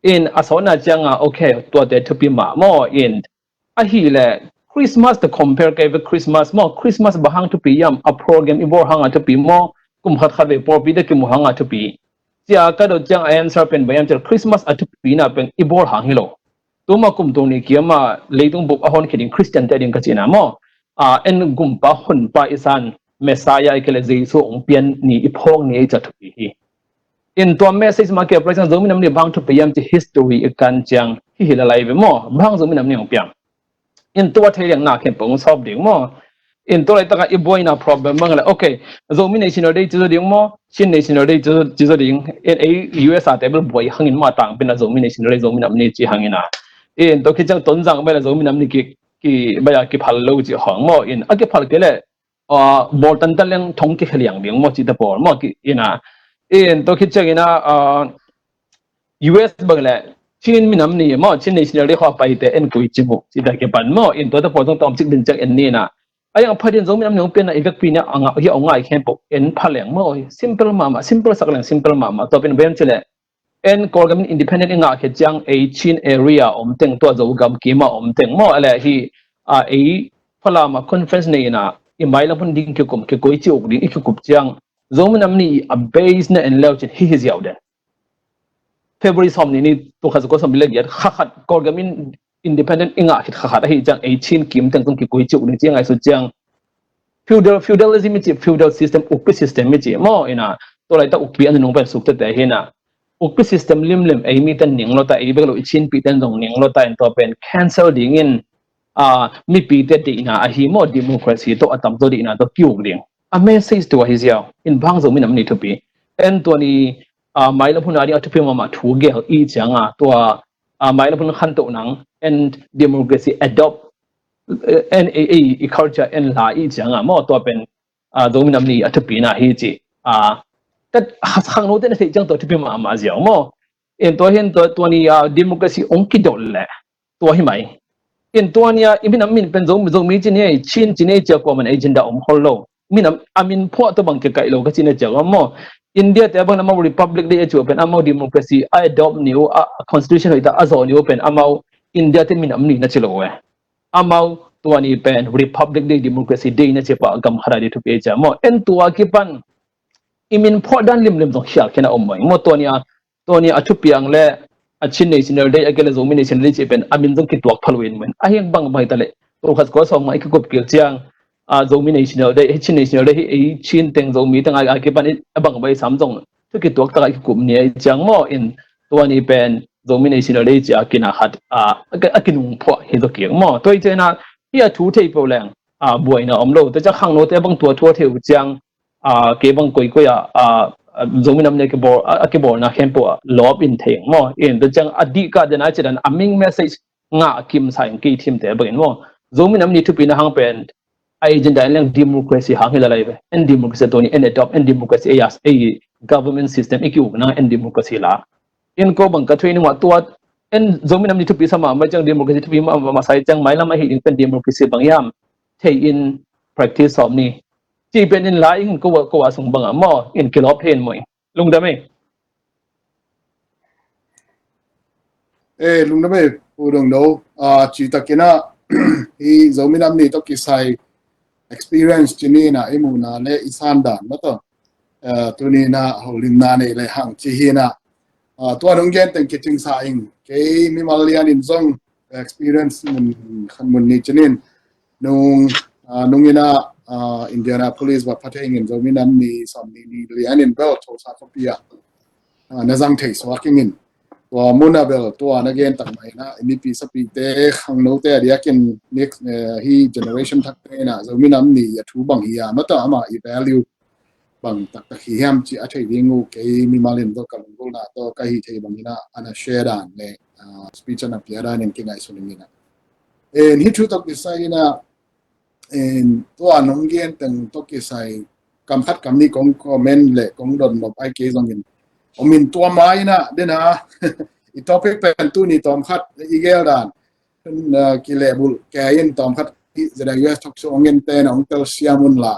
In a sawtna cianga, okay, tuate thupi mah maw. In ahih leh Christmas to compare kei ve, Christmas maw, Christmas bang hang thupi hiam, a program i bawl hanga thupi maw, kum khat khat vei pawlpite kimu hanga thupi. Cia ka dot ciang a answer pen bang hiam cih leh Christmas a thupina pen i bawl hang hi lo. Tuma kum tul nih kiama leitung bup a hon khit ding Christian te ding ka cihna maw. A, en gumpa honpa i san Messiah i kei le Jesu ong pian ni i phawk ni i ci a thupi hi. In tua message mah kei a present Zomi nam ni bang thupi hiam ci history i kan ciang hi hi la lai ve maw. Bang Zomi nam ni ong piang. In tua thei liang na khen pong sawp ding maw. In tua lai taka i buaina problem bang le, okay, Zomi National Day ci zo ding maw, Chin National Day ci zo, ci zo ding. In ei U S A te bel buai hangin maw, tang pen a Zomi National Day, Zomi nam ni ci hangin a. In tua khit ciang Tonzang bel a Zomi nam ni ki, ki baya kiphal lo ci hang maw. In a kiphal kei le, ah, bawl tantan leng thong kikhia liang ding maw, ci ta pawl maw, ki, ina. In tua khit ciang ina, ah, U S bang le Chin minam ni maw, Chin National Day kho a paite en koi ci mu, ci ta kipan maw. In tua ta pawl zong tawm cik din ciang en ni na. A yang pha din Zomi nam ni ong pian na i vekpi ni a ngah hi a ong ngai khempeuh en pha leng maw. Simple mahmah, simple sak leng simple mahmah. Tua pen bang hiam cih leh en Kawlgam in independent i ngah khit ciang ei Chin area om teng, tua Zogam kima om teng maw, a le hi, a, ei Falam a conference nei ina i mailam hun ding kikum, kikoi ci uk ding i kikup ciang Zomi nam ni a base na en leu cin hi hi ziau den. February sawm nih ni tul khat za kua sawm nih le giat, kha khat Kawlgam in independent i ngah khit kha khat ahi ciang ei Chin kim teng tung kikoi ci uk ding ci a ngaihsut ciang feudal, feudalism i ci, feudal system, ukpi system i ci maw. Ina tua laitak ukpi a nunung pen suk tete hi na. Ukpi system limlim ei mite ning lo ta, ei bek lo i Chinpi ten zong ning lo ta, in tua pen cancel dingin, a, mipite deihna ahi maw, democracy tawh a tamzaw deihna tawh ki-uk ding. A message tua hi ziau. In bang Zomi nam ni thupi. En tua ni, a, mailam hun a ding a thupi mahmah thu gel i cianga tua, a, mailam hun khantoh nang en democracy adopt, eh, en ei, ei, i culture en la i cianga maw, tua pen, a, Zomi nam ni a thupina hi ci. A, tat khangno te na theih ciang tua thupi mahmah ziau maw. In tua hin tua, tua ni, a, democracy ong kidot le tua hi mai. In tua ni a i minam min pen Zomi, Zomi ci ni ei, Chin ci ni ei cia kua man agenda om khol lo. Minam a min phuah tua bang kikaih lo ka ci na cia kua maw. India te bang amau Republic Day a ci uh pen amau democracy a adopt ni uh, a, a constitution hoih ta a zawh ni uh pen amau India te minam ni na ci lo eh. Amau tua ni pen Republic Day, Democracy Day na ci pah gam khat a ding thupi cia maw. En tua kipan i min phuah dan limlim zong khial khin a om maw. Maw tua ni a, tua ni a thupiang le a Chin National Day a kei le Zomi National Day ci pen a min zong kituak pha lo in maw. A hiang bang bang hi ta le tul khat za kua sawm nga i kikup kil ciang, a, Zomi National Day, hi Chin National Day hi ei Chin teng Zomi teng a, a kipan i a bang bang i sam zong thu kituak tak a i kikup ni a i ciang maw. In tua ni pen Zomi National Day ci a kina khat, a, a, a kinung phuah hi zaw kik maw. Tua i ciang a hi a thu thei peuh leng, a, buaina om lo. Tua ciang khangno te bang tua thu a thei uh ciang, a, kei bang koikoi a, a, a, Zomi nam ni a kibawl, a, a kibawlna khempeuh a lawp in thei maw. In tua ciang a dih kah den a ci dan a ming message ngah kimsa in kei thimte bangin maw. Zomi nam ni thupina hang pen a agenda in leng democracy hang hi la lai ve. En democracy tua ni en adopt, en democracy, ei, ei government system i ki-ukna en democracy la. In ko bang ka thuih ni mah tua en Zomi nam ni thupi sa mahmah ciang democracy thupi mahmah sa i ciang mailam a hi ding pen democracy bang hiam thei in practice sawm ni. Ci pen in lai in ko, ko a sung bang a maw in kilawp thei in maw in. Lungdam ei. Eh, lungdam ei, Pu Dong Do. Ah, ci takin ah, hi Zomi nam ni tawh kisai experience ci ni na i muhna le i sandan maw tawh. Eh, tuni na holimna nei le hang ci hi na. Ah, tua nong gen teng kicing sa ing. Kei mimal lian in zong experience mun, khan mun ni ci nin. Nung, ah, nung ina, ah, Indianapolis va pha thei ngin Zomi nam ni sawm ni ni lian in bel Tulsa khuapi ah, ah, na zang thei suak ing in. Tua mun a bel tua na gen tak mai na, i mipi sapite khangnote a diakin next, eh, hi generation thakte na Zomi nam ni a thu bang hi a, maw tawh ama i value bang taktak hi hiam ci a thei ding uh kei mimal in tawh ka lunggulhna tawh ka hih theih bangin ah a na share dan le, ah, speech a na pia dan in kingaihsun ing in ah. En hih thu tawh kisai in ah, en tua nong gen teng tawh kisai kam khat kam nih kong comment le kong dot nop ai kei zongin, om in tua mai na dena i topic pen tuni tawm khat i gel dan, uh, kilehbulh kei in tawm khat i Z I U S talk show ong en te na ong tel siam un la.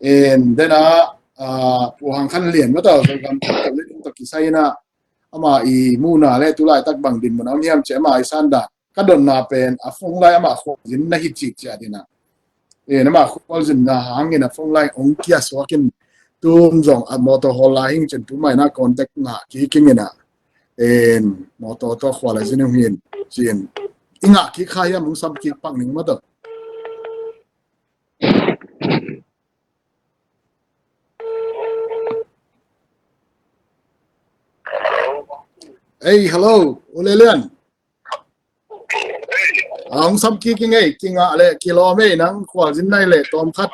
En dena, uh, Pu Hang Khan Lian mata Zogam talk show to kisai na ama i muna le tulai tak bang din mun om hiam ci ama i san dan ka donna pen a phone line ama khualzin na hi ci ci a dina. E, nama khualzin na hangin a phone line ong kia suakin tum zong a motor hol la hing cin tumai na contact nga ki kingina. En motor to khual a zin hing cin. I nga ki kha hiam ong sam ki pak ning mata. Ei, hello, U Lelian. Ang sam ki ki ngei, ki nga le, ki lo mei nang khualzin nai le, tawm khat.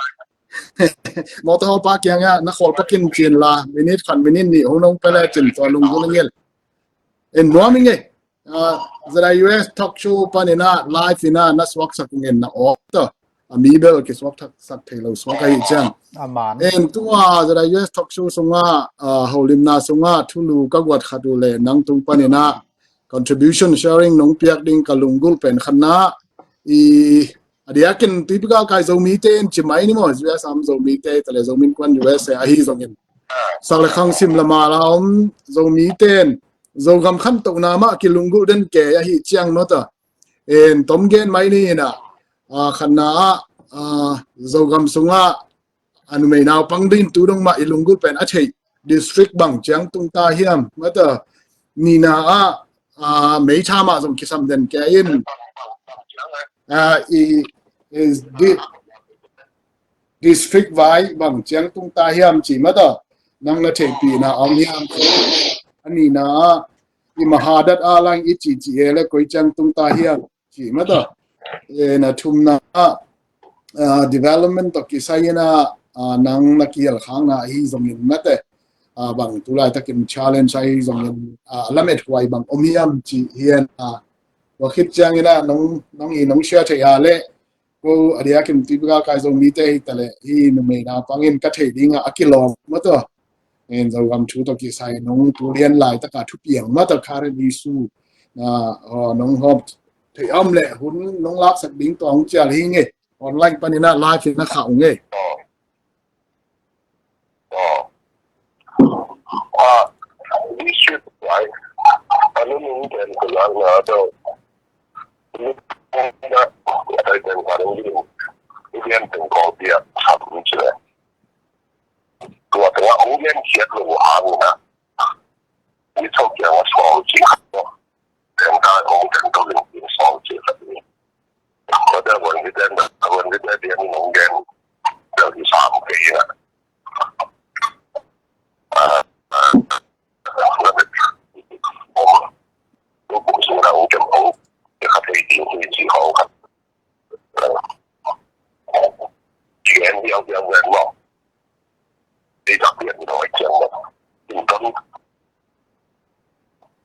Motor pa kiang ya, na khual pakin cin la, minute khat minute ni, hong nong pele cin, tua lung gu ngel. En nuam ngei. Ah, Z I U S talk show panina, live ina, na suak sak ngei na ok to. A mi bel ki suak thak sak thei lo suak ahi ciang. Aman. En tua Z I U S talk show sunga, ah, holimna sunga, thulu ka guat khat u le, nang tung panina, contribution sharing nong piak ding ka lunggulh pen khatna i a diakin tuipi galkai Zomite in ci mai ni maw, U S am Zomite tale Zomin kuan U S a ahi zongin sak le khang sim lama la om Zomite in Zogam khantohna mah kilunggulh den kei ahi ciang mata. En tom gen mai ni ina, ah, khatna ah, ah, Zogam sunga a numei naupang din tu dong mah i lunggulh pen a theih district bang ciang tung ta hiam mata, nina ah, ah, meitha mah zong kisam den kei in, ah, i, i di-, district vai bang ciang tung ta hiam ci mata, nang na theihpihna om hiam ci, a nina ah i mahadat a lang i ci ci e le koi ciang tung ta hiam ci mata. E, na thumna ah, ah, development to kisai ina, ah, nang na kial khangna ahi zongin mate, ah, bang tulai takin challenge ahi zongin, ah, lamet huai bang om hiam ci hian, ah, tua khit ciang ina nong, nong i nong share thei a le, ko a diakin tuipi galkai Zomite hi tale, hi numei naupang in ka thei dinga a kilawm mata. En Zogam thu to kisai nong tu lian lai taka thupiang mata current issue na, oh, nong hop thei om le hun nong laksak ding to ong cial hi ngei. Online panina live ina kha ong ngei. Oh. Oh. Ah, district vai. Anu nung pen kulang na to. Nung na, tai pen kulang nung. Nung pen kong pia, sab nung sila. Tua tengah ong gen siat lo hang na. Ni thok yang a sual ci khat lo. Teng ta ong teng to ling ling sual ci khat ni. Ko da wan di den da wan di den dia ni ong gen. Da di sam ke ya. Ah, ah, ah, om. Ko ko su na ong gen ong. Ya khat hei di ong ci hong khat. Ci en diau diau wen lo. Di tak dian lo ai ciang lo. Di tang.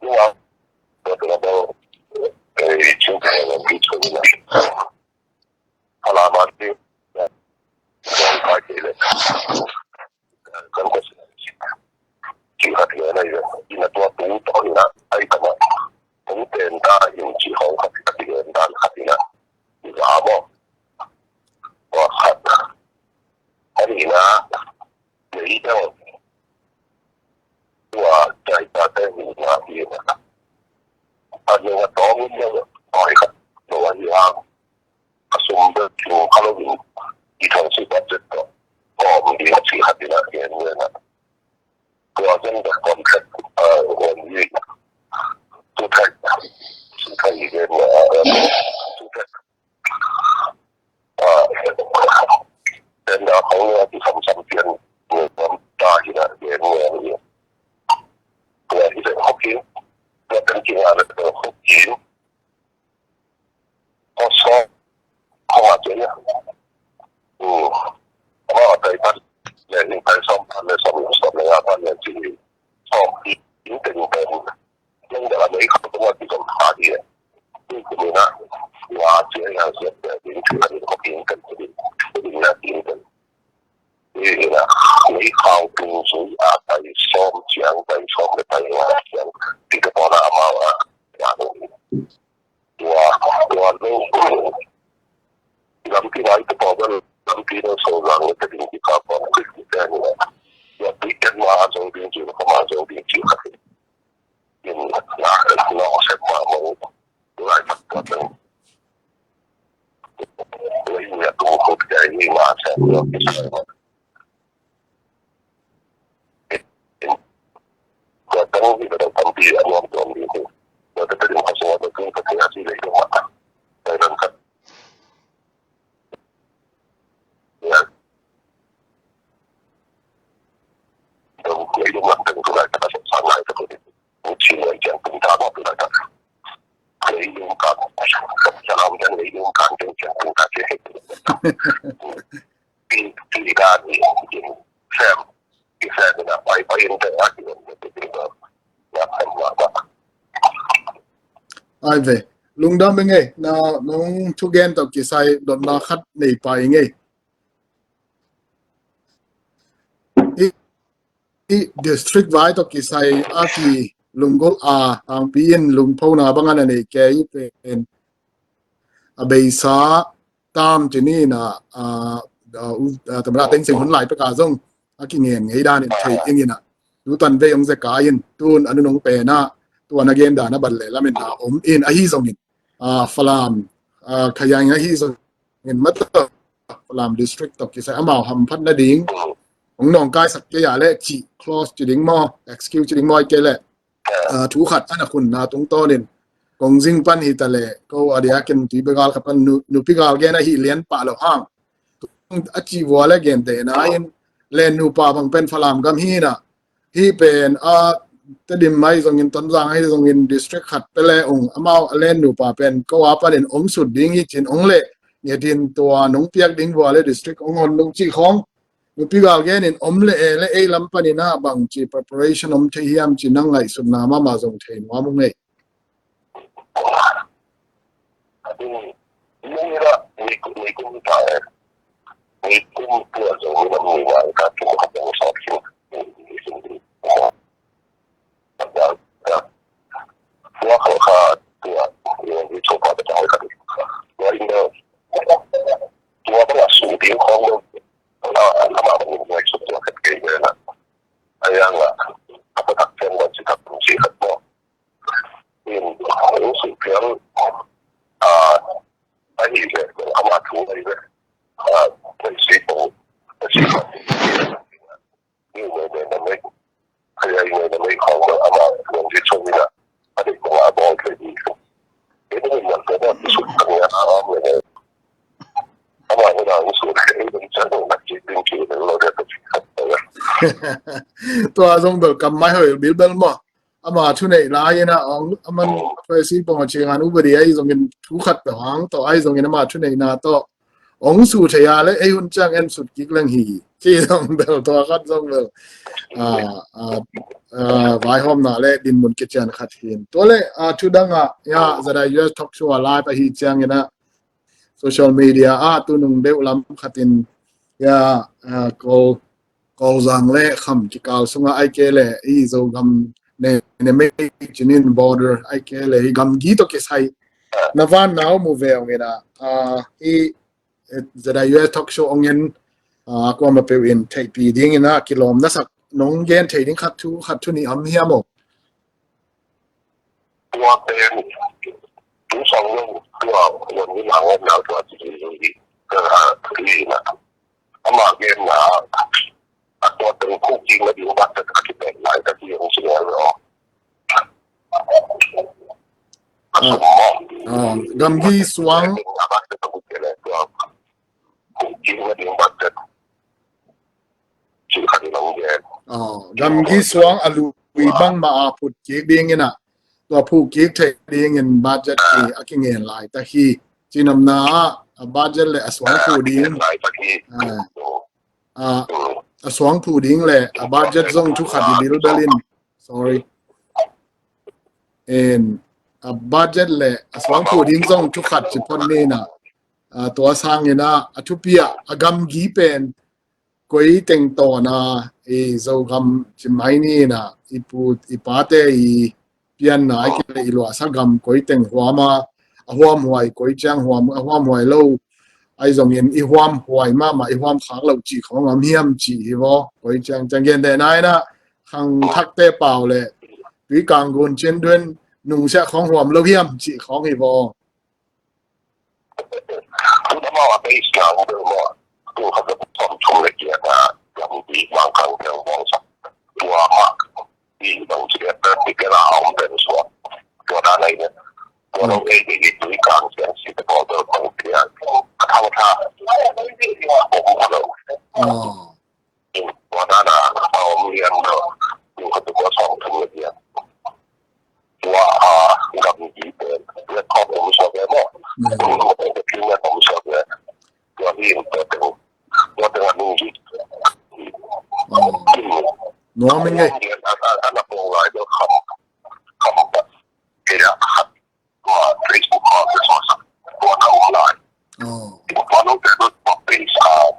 Di wa. Di tang lo. Eh, ci en diau diau wen lo. Hala ma di. Di kai di le. Kan ko ci khat le na i le. Ina tua tu to ina ai tama. Ong ten ta in ci hong khat khat i gen dan khat ina. I za mo. Tua khat. A nina. Nei teng. Tua tai ta te nina i na. A nina tong in na. Oi khat. Tua i a. A sum bek tung kha lo in i thang si budget tawh kawm ding a ci khat in a gen ven a. Tua zen bek contract, uh, one week. Tu thai, tu thai i gen, uh, tu thai. Uh, then, uh, khong le a ti sam sam pian, ne sam ta hi na gen ven a. Tua hi le hokin, tua kan ki nga le hokin. Ko so, ko ma ce ya. Hmm. Ko ma tai pan le, ni tai som pan le, som, som le ya pan le ci. Som i, i teng pen. Teng da la mei ko ko ma ci som ha di. Ni ko na. Wa ce ya se de, ni ci na ni ko kin kan ko di. Ko di na kin kan. Ni na. Lampi lai te pawh bel lampi no so zang le te ding ki ka pawh ki ki te ni la. Ya pi ken ma a zong ding ci, ka ma zong ding ci ka. In na na o se ma ma lai ma ma. Lai ya tu ko ki ai ni ma sa ni o ki sa ma. Ai ve, lungdam ing ei, na nong thugen tawh kisai dotna khat nei pai ing ei. I, i district vai tawh kisai a ki lunggulh a, Tangpi in lungphona bang a na nei kei pen a beisa tam ci ni na, a, a, u, a, Tamada Thein Sein hun lai pek a zong a kingen ngei dan in thei ing in a, tu tan vei ong zeka in, tun a nu nong pen a, tu a na gen dan a ban le lam in na om in, ahi zongin, a, Falam, a, Khayang ahi zongin mata Falam district tawh kisai amau hamphat nading ong nawngkaisak kei a le ci, close ci ding maw, excuse ci ding maw, ai kei le a, thu khat a na khunna tungtawnin kong zing pan hi ta le, ko a diakin tuipi gal khat pan nu, nupi gal gen ahi lian pah lo hang. A ci vua le gentehna in len nupa bang pen Falam gam hi na, hi pen a Tedim ahi zongin, Tonzang ahi zongin district khat pe le ung, amau a len nupa pen ko a panin ong sut ding hi cin ong le ngetin tua nong piak ding vua le district ong hon dong ci khong. Nupi gal gen in om le e le ei lam panin a bang ci preparation om thei hiam ci nang ngaihsutna mahmah zong thei nuam ung ei. Tua zong bel kam mai hoi bilbel maw. Ama thuneih lai in a, ong, aman Tracy pong a ciang an ubadi ahi zongin thu khat peuh hang tawh ahi zongin ama thuneihna tawh ong su thei a le ei hun ciang en sut kik leng hi. Ci zong bel tua khat zong bel, a, a, a, vaihawmna le dinmun kician khat hi in. Tua le, a, thu dang ah, ya, Zada U S Talk Show a live ahi ciangin a, social media ah tunung deuh lam khatin, ya, a, Kawl, Kawlzang le Kham kikal sungah ai kei le i Zogam ne, ne mei cinin border ai kei le i gamgi tawh kisai na van nau mu ve ong in a, a, i, e, Zada U S Talk Show ong en, a, kuama peuh in theihpi ding in a kilawm na sak nong gen thei ding khat thu, khat thu nih om hiam aw? Tua pen tu sang lo tua wan ni ma wan nau tua ti ti ti ka ha ti na ama gen na a tua pen ku ki ma di ba ta ka ki pen lai ka ki ong si lo. A, a, gamgi suang. Aw, gamgi suang a lui bangmah a phut kik dingin ah, tua phut kik theih dingin budget ki a kingen lai ta hi. Cinopna ah a budget le a suang phu ding, a, a, a suang phu ding le a budget zong thu khat i bilbel in, sorry. En, a budget le a suang phu ding zong thu khat ci phot ni na, a, tua sangin ah a thupi ah a gamgi pen koi teng tawna i Zogam ci mai ni na, i pu i pate i pianna ai kei le i luahsa gam koi teng huama a huamhuai, koi ciang huam, a huamhuai lo ahi zongin i huamhuai mahmah, i huam khak loh cih khawng a om hiam cih hi vaw. Koi ciang ciang gentehna in ah khangthakte pau le Tuikang gun Chin Duen nungsiah khawng huam lo hiam cih khawng hi vaw. Tua dan a a om lian lo, tua khat tua sawm thum le giat. Tua a gamgi pen record om suak ve maw? Document om suak ve. Tua hi in tua teng, tua teng a nung hi. Nuam ing ei. A na pong lai lo kham, kham ta. Kei a khat tua Facebook ah ka suaksak tua na om lai. Tua nong te tua page ah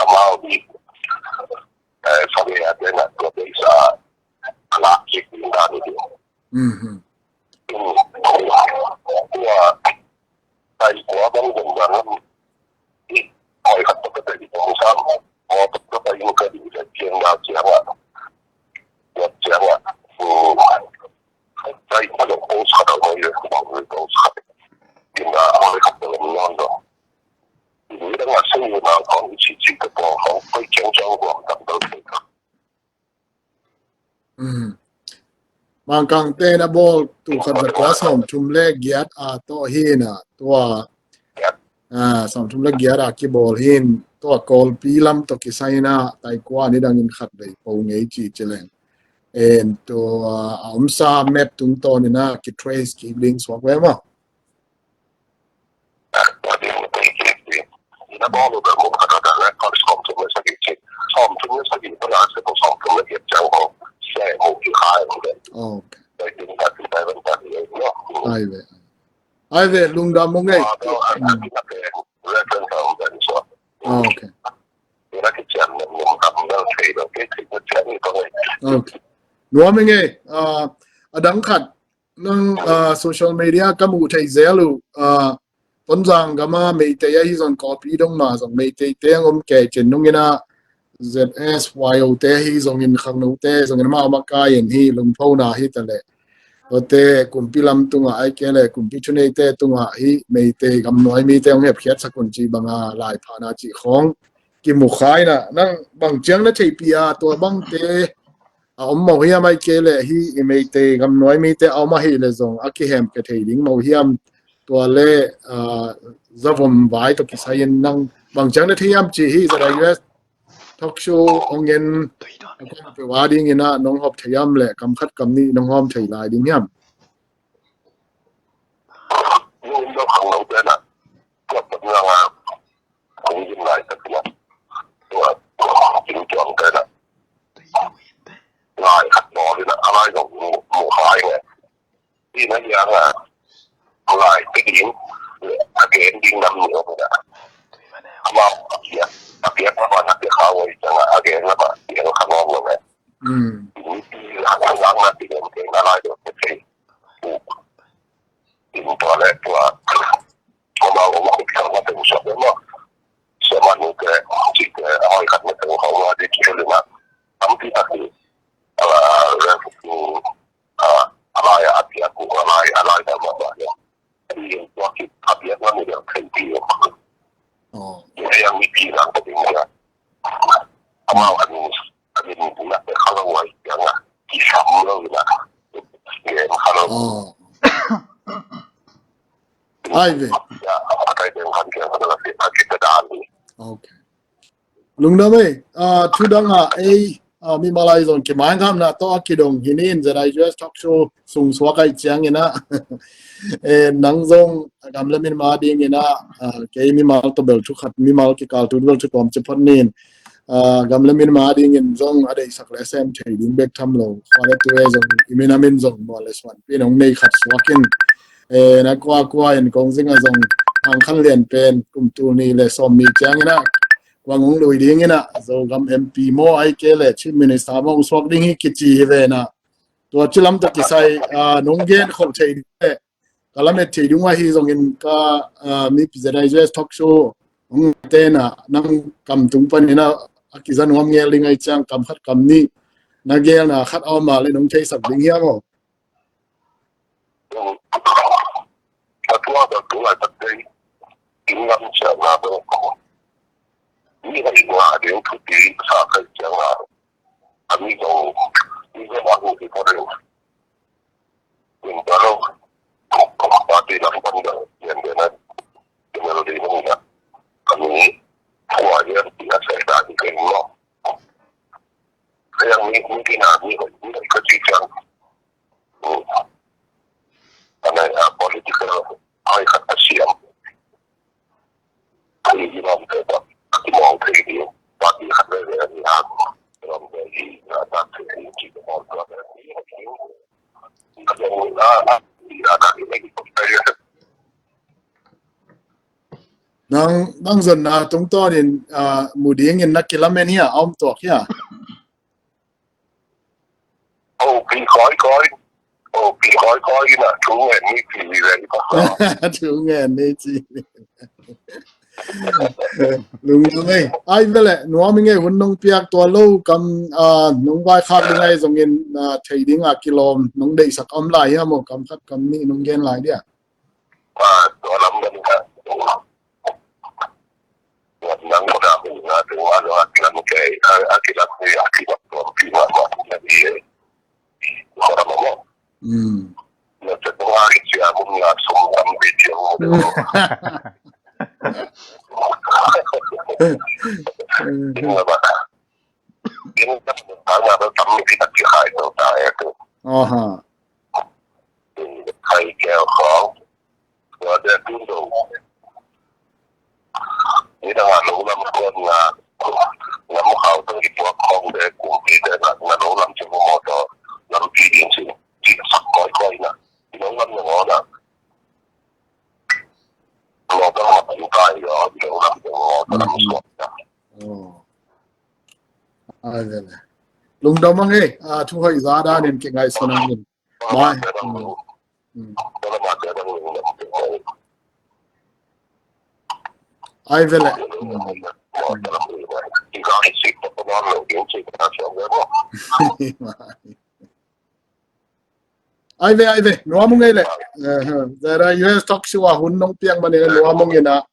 amau hi. Sabe a te na tua page ah a lak kik ding dan hi. Tua tai kua bang zong zang lam hi. Koi khat tua ka tai kong sam. Koi tua ka tai kong ka ding ka ciang da ciang ah. Tua ciang ah. Sai pa lo post khat a mai le, bang le post khat. Kin da a mai khat lo non do. Ni da nga sung na kong chi chi ka po kong koi chang chang ko tam dal. Mangkang te na bawl tu khat za kua sawm thum le giat a tawh hi na tua. Sawm thum le giat a kibawl hin tua Kawlpi lam tawh kisai na tai kua ni dangin khat vei po ngei ci ci leng. En tua a omsa map tungtawn in a ki trace kik ding suak ve maw? Okay. Ai ve. Ai ve, lungdam mong ei. Okay. Okay. Nuam ing ei. A dang khat nang social media ka muh thei zel uh. Tonzang gama Meitei ahi zong Kawlpi dong ma zong Meitei teng om kei cin nungina Z S Y O te ahi zongin khangno te zongin amau makai in hi lungphona hi ta leh. Tua te kumpi lam tungah ai ke le kumpi thuneite tungah hi Meitei gamnuai mite hong hepkhiat sakun ci banga laiphana ci khawng kimu khaina nang bang ciang na theipi a tua bangte a om mau hiam ai ke le hi i Meitei gamnuai mite a om ahi le zong a kihem ke thei ding mau hiam tua le zavom vai tawh kisai in nang bang ciang na thei hiam ci hi zara U S talk show hong en a kong pe wa ding in a nong hop thei hiam le kam khat kam nih nong hawm thei lai ding hiam? Lai khat nawl in a lai zong mu hai nge. Ina hiang a lai te ding a gen ding nam ni om na. Amau a piak a piak lamah na piak kha wai ciang a gen lamah piak kha nawn lo nge. Ina hiang a piak na lai lo te te. Ina tua le tua. Amau amau piak na te usap lo. Siaman nu te ci te a hoi khat na te usap lo di ci lo na. Am ti a ti. Ala re fu a lai a piak ku a lai a lai da ma ba ya. Yin tua ki a piak na mi da kai ti yo. Yin yang mi pi lang ka ding ya. Amau a ni a ni ni na pe khala wai yang a ki sam lo na. Yin khala. Ai ve. Ya a kai ding han ke a la pe a ki da dan. Okay. Lungdam ei. Thu dang ah ei mimal ai zong kimainghamna tawh a kidong hi nin Z I U S talk show sung suak ai ciangin ah nang zong gam le min ma dingin ah kei mimal tawh bel thu khat mimal kikal tu bel thu tawm ci phot nin gam le min ma dingin zong a deihsak le a sem thei ding bek tham lo khuale tu e zong i min a min zong mual le suan pin hong nei khat suak in na kua kua in kong zing a zong hang khan lian pen kum tul ni le sawm ni ciangin ah kuang hong lui dingin ah Zogam M P maw ai ke le Chief Minister maw hong suak ding hi kici hi ve na. Tua ci lam tawh kisai nong gen khol thei ding le ka lamet thei ding uh ahi zongin ka, ah, mi P Z I U S talk show hong ngaite na nang kam tung panin a, a kiza nuam ngel ding ahih ciang kam khat kam nih na gelna khat a om a leh nong theisak ding hiam aw? Ka tua ka tua ka tei. Kin lam cia na ba ko. Ni ka ing a ding thu ti sa ka cia na. Ami ko. Ni ka ba ko ti ko ding. Kin ba lo. Ko ba ti lam pan da. Yan de na. Kin lo di na. Ami. Tua ya ti a sa da di ka lo. Kaya mi mi ki na mi ko. Ni ka ti cia. Ana ya political ai khat a siam. Ai i lam te ba a ki mong thei di. Ba di khat le le ni ha. Lam te i na ta thei di ki mong thei di. Ka jong a a i a ta i le ki thei. Nang, nang zonna tungtawnin, ah, mu dingin na kilamen hia, a om tuak hia? Opi koi koi. Opi koi koi na thu ngen ni ci ni le. Thu ngen ni ci. Lungdam ei. Ai vele, nuam i ngei hun nong piak tua lo kam, ah, nong vaikhak ding ahi zongin, ah, thei ding a kilawm nong deihsak om lai hiam aw, kam khat kam nih nong gen lai dia? Ah, tua lam dan ka. Nang ko da ko na tu wa lo a kilam ke, a kilam ke a kilam ko pi wa wa na di. Ko da mo. Hmm. Na te ko a ki a mun na sum am video. Ina ba. Ina ba ta na ba tam ni ta ki hai to ta e to. Aha. Ina kai ke ko. Ko de tu do. Ina ha lo lam ko na. Lam ko to ki ko ko de ko ki de na lo lam che mo to. Lam ki din si. Ki sa ko ko ina. Lo lam no na. Lo to ma tu kai yo. Lo lam che mo to lam ko. Oh. Ai vele. Lungdam ang e, a, thu hoih za danin kingaihsun angin. Mai. Mm. Mm. Ai vele. Mm. Mm. Ai ve, ai ve, nuam ung ei leh. Eh, eh, zara U S talk show a hun nong piak manin nuam ung ina.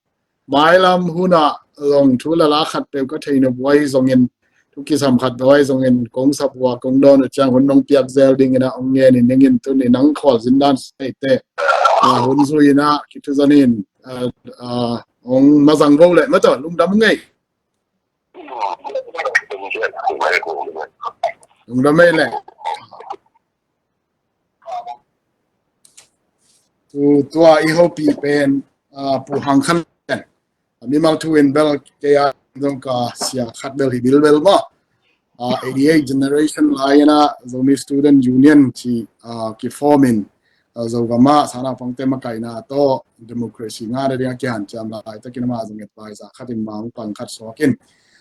Mailam hun a zong thu le la khat peuh ka thei nop uh ahi zongin, thu kisam khat peuh ahi zongin, kong sap uh a, kong dawn uh ciang hun nong piak zel ding ina, ong ngen in ning in tuni nang khual zindan sei te. Ah, hun zui ina, kithu zan in, ah, ah, ong mazang vo leh, ma tawh, lungdam ung ei. Lungdam ei leh. Tu, tua i hopih pen, ah, Pu Hang Khan Lian. A mimal thu in bel kei a dong ka sia khat bel hi bilbel maw. Ah, eighty-eight generation lai ina Zomi Student Union ci, ah, kiform in, ah, Zogam ah sangnaupangte makaihna tawh democracy ngah nading a kihanciam laitakin amah zong advisor khat in mah hong pang khat suak in,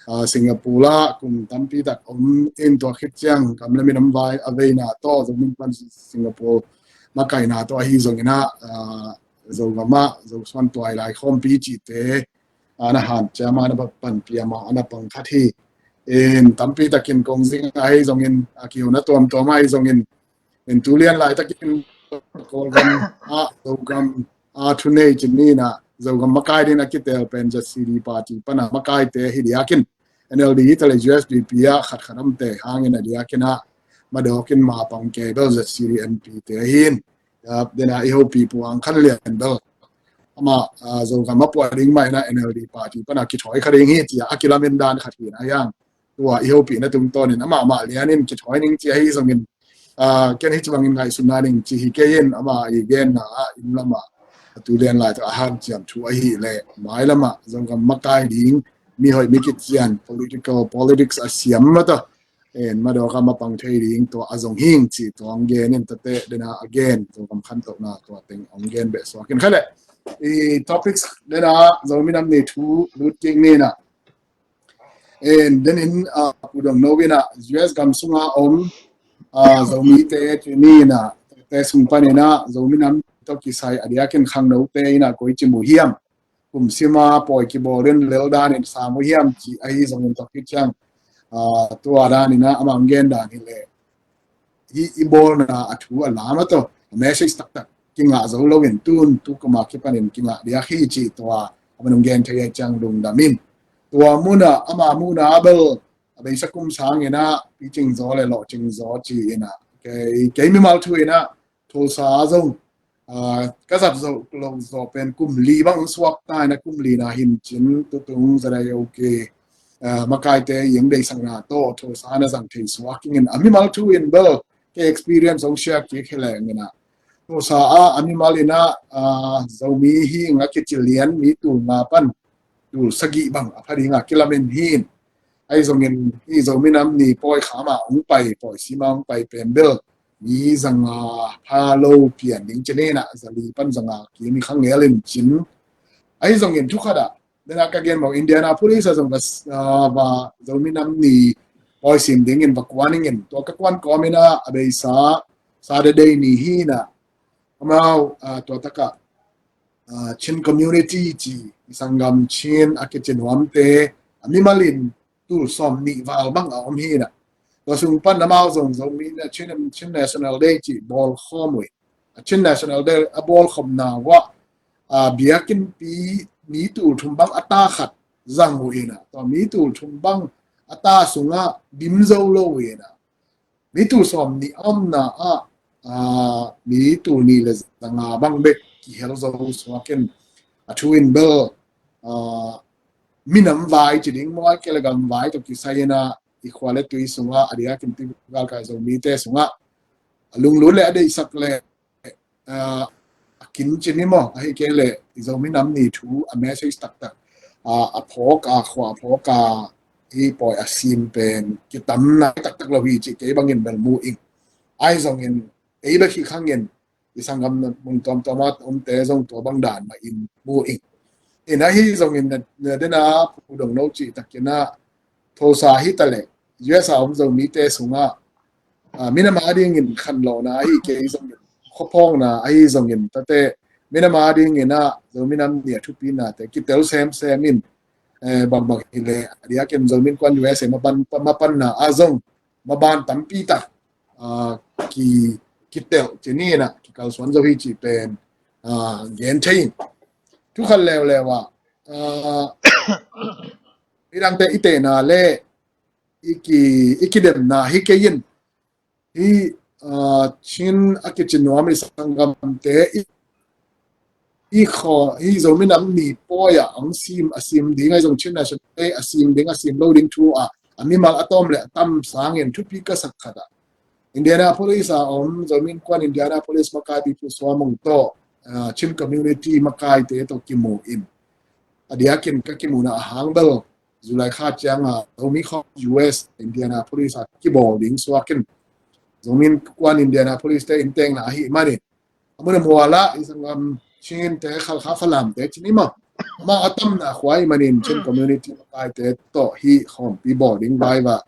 ah, Singapore ah kum tampi tak om in tua khit ciang gam le min om vai a veina tawh Zomi Pan Singapore makaihna tawh ahi zongin ah, ah, Zogam ah Zosuan Tuailai Khawmpi cihte, ah, na hanciam a na panpih amah a na pang khat hi. In tampi takin kong zing ahi zongin, a kihona tuamtuam ahi zongin, in tu lian laitakin Kawlgam ah Zogam ah thunei cin ni ina Zogam makai ding a kitel pen Z C D party pana makaite hi diakin, N L D hi ta le U S D P ah khatkhat omte hangin a diakin ah madawkin mapang kei bel Z C D M P te ahi in. Dena i hopih Pu Hang Khan Lian bel amah, ah, Zogam a puah ding mah ina N L D party pana kithawi kha ding hi cia a kilamen dan khat hi na hiang. Tua i hopihna tungtawnin amah mah lianin kithawi ning ci ahi zongin, ah, ken hi ci bangin ngaihsutna ning ci hi kei in, amah i genna ah inn lamah a tu lian laitak a hanciam thu ahih leh mailamah Zogam makai ding, mi hoih mi kician, political, politics a siam mata, en madawk a mapang thei ding tua a zong hing ci tua ong gen in tate dena a gen Zogam khantohna tua teng ong gen beh suak in kha leh. I topics dena Zomi Nam Ni thu lut kik ni ina. En, denin, ah, Pu Dong No ina U S gam sunga om, ah, Zomite ci ni ina, te sung pan ina Zomi Nam tawh kisai a diakin khangnote in ah koi ci mu hiam, kum sima pawi kibawl in lel danin sang uh hiam ci ahi zongin tawh kiciang, ah, tua danin ah amah hong gen dan hi leh, hih i bawlna a thu a lam a tawh a message taktak kingah zo loin tun tu kuma kipanin kingah diak hi ci tua a man hong gen thei a ciang lungdam in. Tua munah ama muhna a bel a beisa kum sangin ah picing zaw le lawhcing zaw ci in ah kei, kei mimal thu in ah Tulsa ah zong, ah, ka zat zo lo zaw pen kum li bang suak ta in ah kum li na hin cin tutung za dai ok, ah, makaite i eng deisakna tawh Tulsa na zang thei suak ing in a mimal thu in bel kei experience hong share kik hi leng in ah Tulsa ah a mimal in ah, ah, Zomi hi ing a kici lian mi tul nga pan tul sagih bang a pha ding a kilamen hi in. Ahi zongin hih Zomi Nam Ni pawi kham ah hong pai, pawi sim ah hong pai pen bel mi zanga pha lo pian ding ci ni in ah, za li pan zanga kim hi kha ngel in cin. Ahi zongin thu khat ah, den a ka gen mawk Indianapolis ah zong va, ah, va Zomi Nam Ni pawi sim dingin va kuan ing in. Tua ka kuan kawm in ah a beisa Saturday ni hi in ah amau, ah, tua tak ah, ah, Chin community ci i sanggam Chin a kici nuamte a mimal in tul sawm nih val bang a om hi in ah. Tua sung pan amau zong Zomi na Chin, Chin National Day ci bawl khawm uh in. A Chin National Day a bawl khawmna uah, ah, biakinnpi mi tul thum bang a ta khat zang uh in ah. Tua mi tul thum bang a ta sungah dim zo lo uh in ah. Mi tul sawm nih a omna ah, ah, mi tul nih le zanga bang bek kihel zo suak in a thu in bel, ah, minam vai ci ding maw, a kei le gam vai tawh kisai in ah i khua le tui sungah a diakin pi galkai Zomite sungah a lunglut le a deihsak le, ah, a kin ci ni maw, ahi kei le i Zomi Nam Ni thu a message taktak, ah, a phawk a khua a phawk a i pawi a sim pen kitamna taktak lo hi ci kei bangin bel mu ing. Ahi zongin ei bek hi khangin i sanggam mun tuamtuam ah omte zong tua bang dan mah in mu ing. In ahi zongin na, na den a pudong no ci takin ah Tulsa hi ta le U S a om Zomite sungah, ah, minam a dingin khanlawhna ahi kei zongin, khuaphawkna ahi zongin tate minam a dingin ah Zomi Nam Ni a thupinate kitel semsem in, eh, bangbang hi le a diakin Zomi Innkuan U S A mapan, mapanna ah zong maban tampi tak, ah, ki, kitel ci ni in ah kikalsuan zo hi ci pen, ah, gen thei in. Thu khat leuleu ah, ah, i dangte i tehna le i ki, i kidemna hi kei in. Hih, ah, Chin a kici nuam i sanggamte i, i khaw, hih Zomi Nam Ni pawi ah hong sim, a sim ding ahi zong Chin National Day a sim ding a sim lo ding thu ah a mimal a tawm le a tam sangin thupi ka sak khat ah Indianapolis a om Zomi Innkuan Indianapolis makaipi Pu Sua Mung tawh, ah, Chin community makaite tawh kimu in. A diakin ka kimuhna a hang bel July kha ciang a Zomi khawng U S Indianapolis a kibawl ding suak in. Zomi Innkuan Indianapolis te inntekna ahih manin a mun a mual ah i sanggam Chin te, Khalkha, Falam te ci ni maw, amau a tamna khua ahih manin Chin community makaite tawh hih khawmpi bawl ding vai va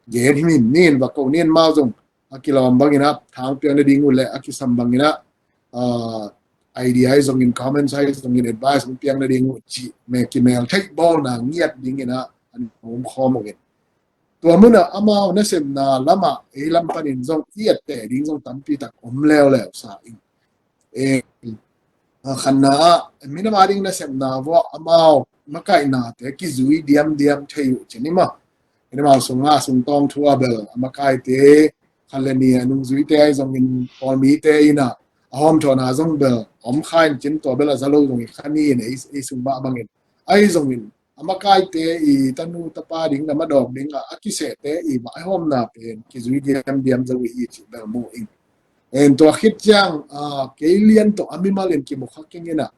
gen hi min ni in va ko ni in, amau zong a kilawm bangin ah thang piang nading uh le a kisam bangin ah, ah, idea ahi zongin, comments ahi zongin, advice hong piang nading uh cih me kimel theih bawlna ngiat dingin ah an hong khawm uh in. Tua munah amau nasepna lamah ei lam panin zong i etteh ding zong tampi tak om leuleu sa ing. Eh, ah, khatna ah minam a ding nasepna uah amau makaihnate kizui diamdiam thei uh ci ni maw. Minam a sungah sungtawng thu a bel a makaite khat le ni a nungzuite ahi zongin pawlmite in ah a hawmthawhna zong bel om kha in cin tua bel a za lo zong hi kha ni in ei, ei sung mah bangin ahi zongin a makaite i tanu tapa ding na madawk ding a, a kisehte i vaihawmna pen kizui diamdiam zo i hi cih bel mu ing. En tua khit ciang, ah, kei lian tawh a mimal in kimu kha keng in ah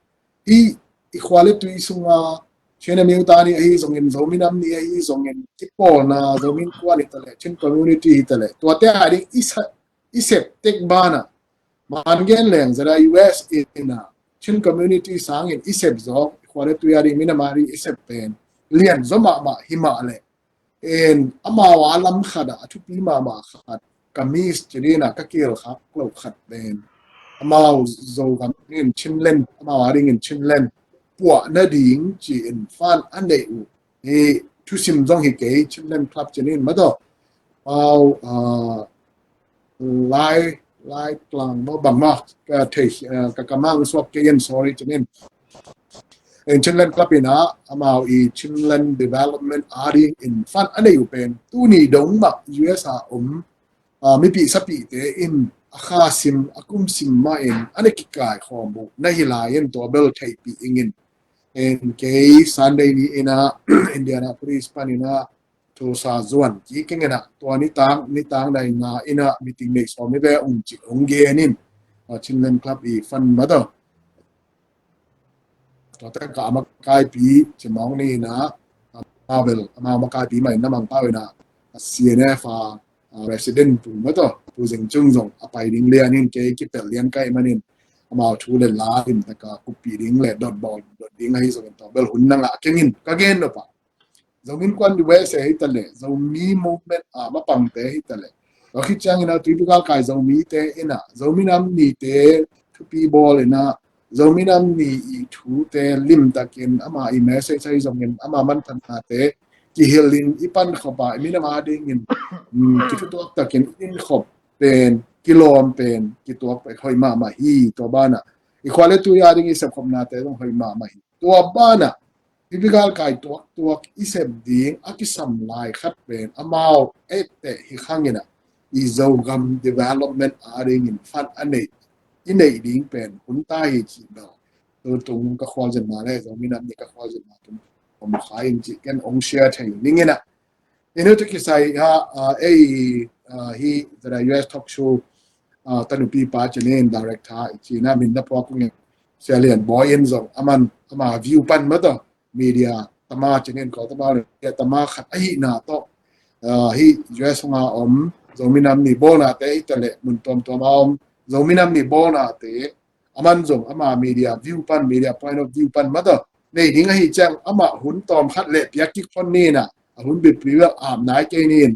i, i khua le tui sunga Chin a miuta ni ahi zongin, Zomi Nam Ni ahi zongin, kipawlna Zomi Innkuan hi ta le, Chin community hi ta le, tuate a ding i sa, i sep tek banah man gen leng zada U S in ah Chin community sangin i sep zawk, i khua le tui a ding minam a ding i sep pen lian zaw mahmah hi mah le. En amau a lam khat ah a thupi mahmah khat ka miss ci ding ah ka kil khak lo khat pen amau Zogam in Chinland, amau adingin Chinland puah nading ci-in fund a neih uh hi. Thusim zong hi kei, Chinland Club ci-in in mataw. Pau, ah, Lai, Lai Tlang maw bang maw, ka thei, ah, ka kamang suak kei in, sorry ci-in in. En Chinland Club in ah, amau i Chinland Development adingin fund a neih uh pen tuni dong mah U S a om, ah, mipih sapihte in a kha sim, a kum sim mah in a na kikaikhawm uh na hi lai in tua bel theihpih ing in. En kei Sunday ni in ah Indianapolis pan in ah Tulsa zuan kik ing in ah, tua nitang, nitang daina in ah meeting nei sawm hi ve ung ci ung gen in, ah, Chinland Club i fund mataw. Tua tak a makaipi ci mawng ni in ah, amau bel, amau makaipi mah in na mang pau in ah, C N F a, ah, president pu mataw, Pu Zing Cung zong a pai ding lian in kei kipelh lian ka hih manin amau thu le la limtak a kuppih ding le dotbawl dot ding ahi zongin tua bel hun na ngah keng in ka gen nop ah. Zomi Innkuan U S A hi ta leh, Zomi movement a mapangte hi ta leh, tua khit ciangin ah tuipi galkai Zomite in ah, Zomi Nam Nite thupi bawl in ah, Zomi Nam Ni i thute limtakin ama i message ahi zongin ama manthanate kihilh in i pan khop ah, i minam adingin, mm, kithutuak takin i din khop pen, kilawm pen, kituak pen hoih mahmah hi. Tua banah i khua le tui ading i sepkhopnate zong hoih mahmah hi. Tua banah tuipi galkai tuaktuak i sep ding a kisam lai khat pen amau etteh hi khang in ah, i Zogam development adingin fund a neih, i neih ding pen hun ta hi cih bel tutung ka khualzin ma le Zomi Nam Ni ka khualzin ma tung om khai in cih ken ong share thei ning in ah. Inu tu kisai ha, ah, ei, ah, hi zada U S talk show, ah, tanupi pa cinin director i cina min na puak ung in, Sia Lian Bawi in zong aman, ama view pan mataw, media tama cinin ko tama le media tama khat ahihna tawh, ah, hi U S hong a om Zomi Nam Ni bawlnate i ta leh mun tuamtuam a om Zomi Nam Ni bawlnate aman zong ama media view pan, media point of view pan mataw nei ding ahi ciang ama hun tawm khat le piak kik hon ni in ah, a hun bipli bel ap nai kei ni in.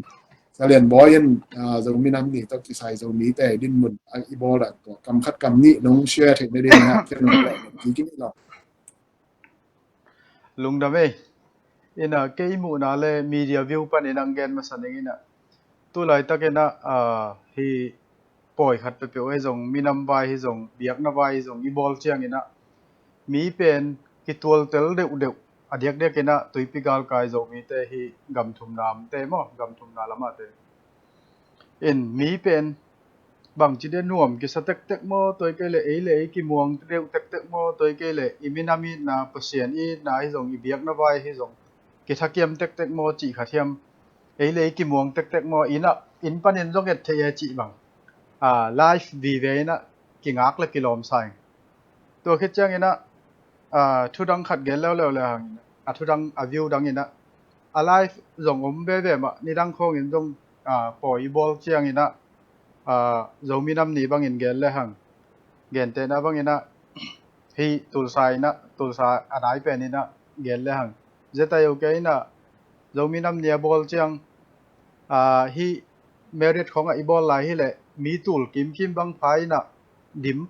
Sia Lian Bawi in, ah, Zomi Nam Ni tawh kisai Zomite dinmun a i bawl dan tua kam khat kam nih nong share theih nading in ah ken nong leh kik in lo. Lungdam ei. In ah kei muhna le media view pan in ang gen masa ning in ah, tu laitak in ah, ah, hi pawi khat peuhpeuh hi zong, minam vai hi zong, biakna vai hi zong i bawl ciang in ah, mi pen kitualtel deuhdeuh a diakdiak in ah tuipi galkai Zomite hi gam thumna omte maw, gam thumna lam ate in mi pen bangci dia nuam kisa tektek maw, tua i kei le ei le ei kimuang deuh tektek maw, tua i kei le i minam itna, Pasian itna hi zong, i biakna vai hi zong kithakiam tektek maw cih khat hiam, ei le ei kimuang tektek maw, in ah, in panin zong et thei e cih bang, ah, live vive in ah kingak le kilawm sa ing. Tua khit ciang in ah, ah, thudang khat gen leuleu le hang in ah, a thudang a view dang in ah, a live zong om veve mah, nidang khawng in zong, ah, pawi i bawl ciang in ah, ah, Zomi Nam Ni bangin gen le hang, gentehna bang in ah, hi Tulsa in ah, Tulsa a nai pen in ah gen le hang, zeta yo ke in ah, Zomi Nam Ni a bawl ciang, ah, hi Marriott khawng ah i bawl lai hi leh mi tul kimkim bang pha in ah dim.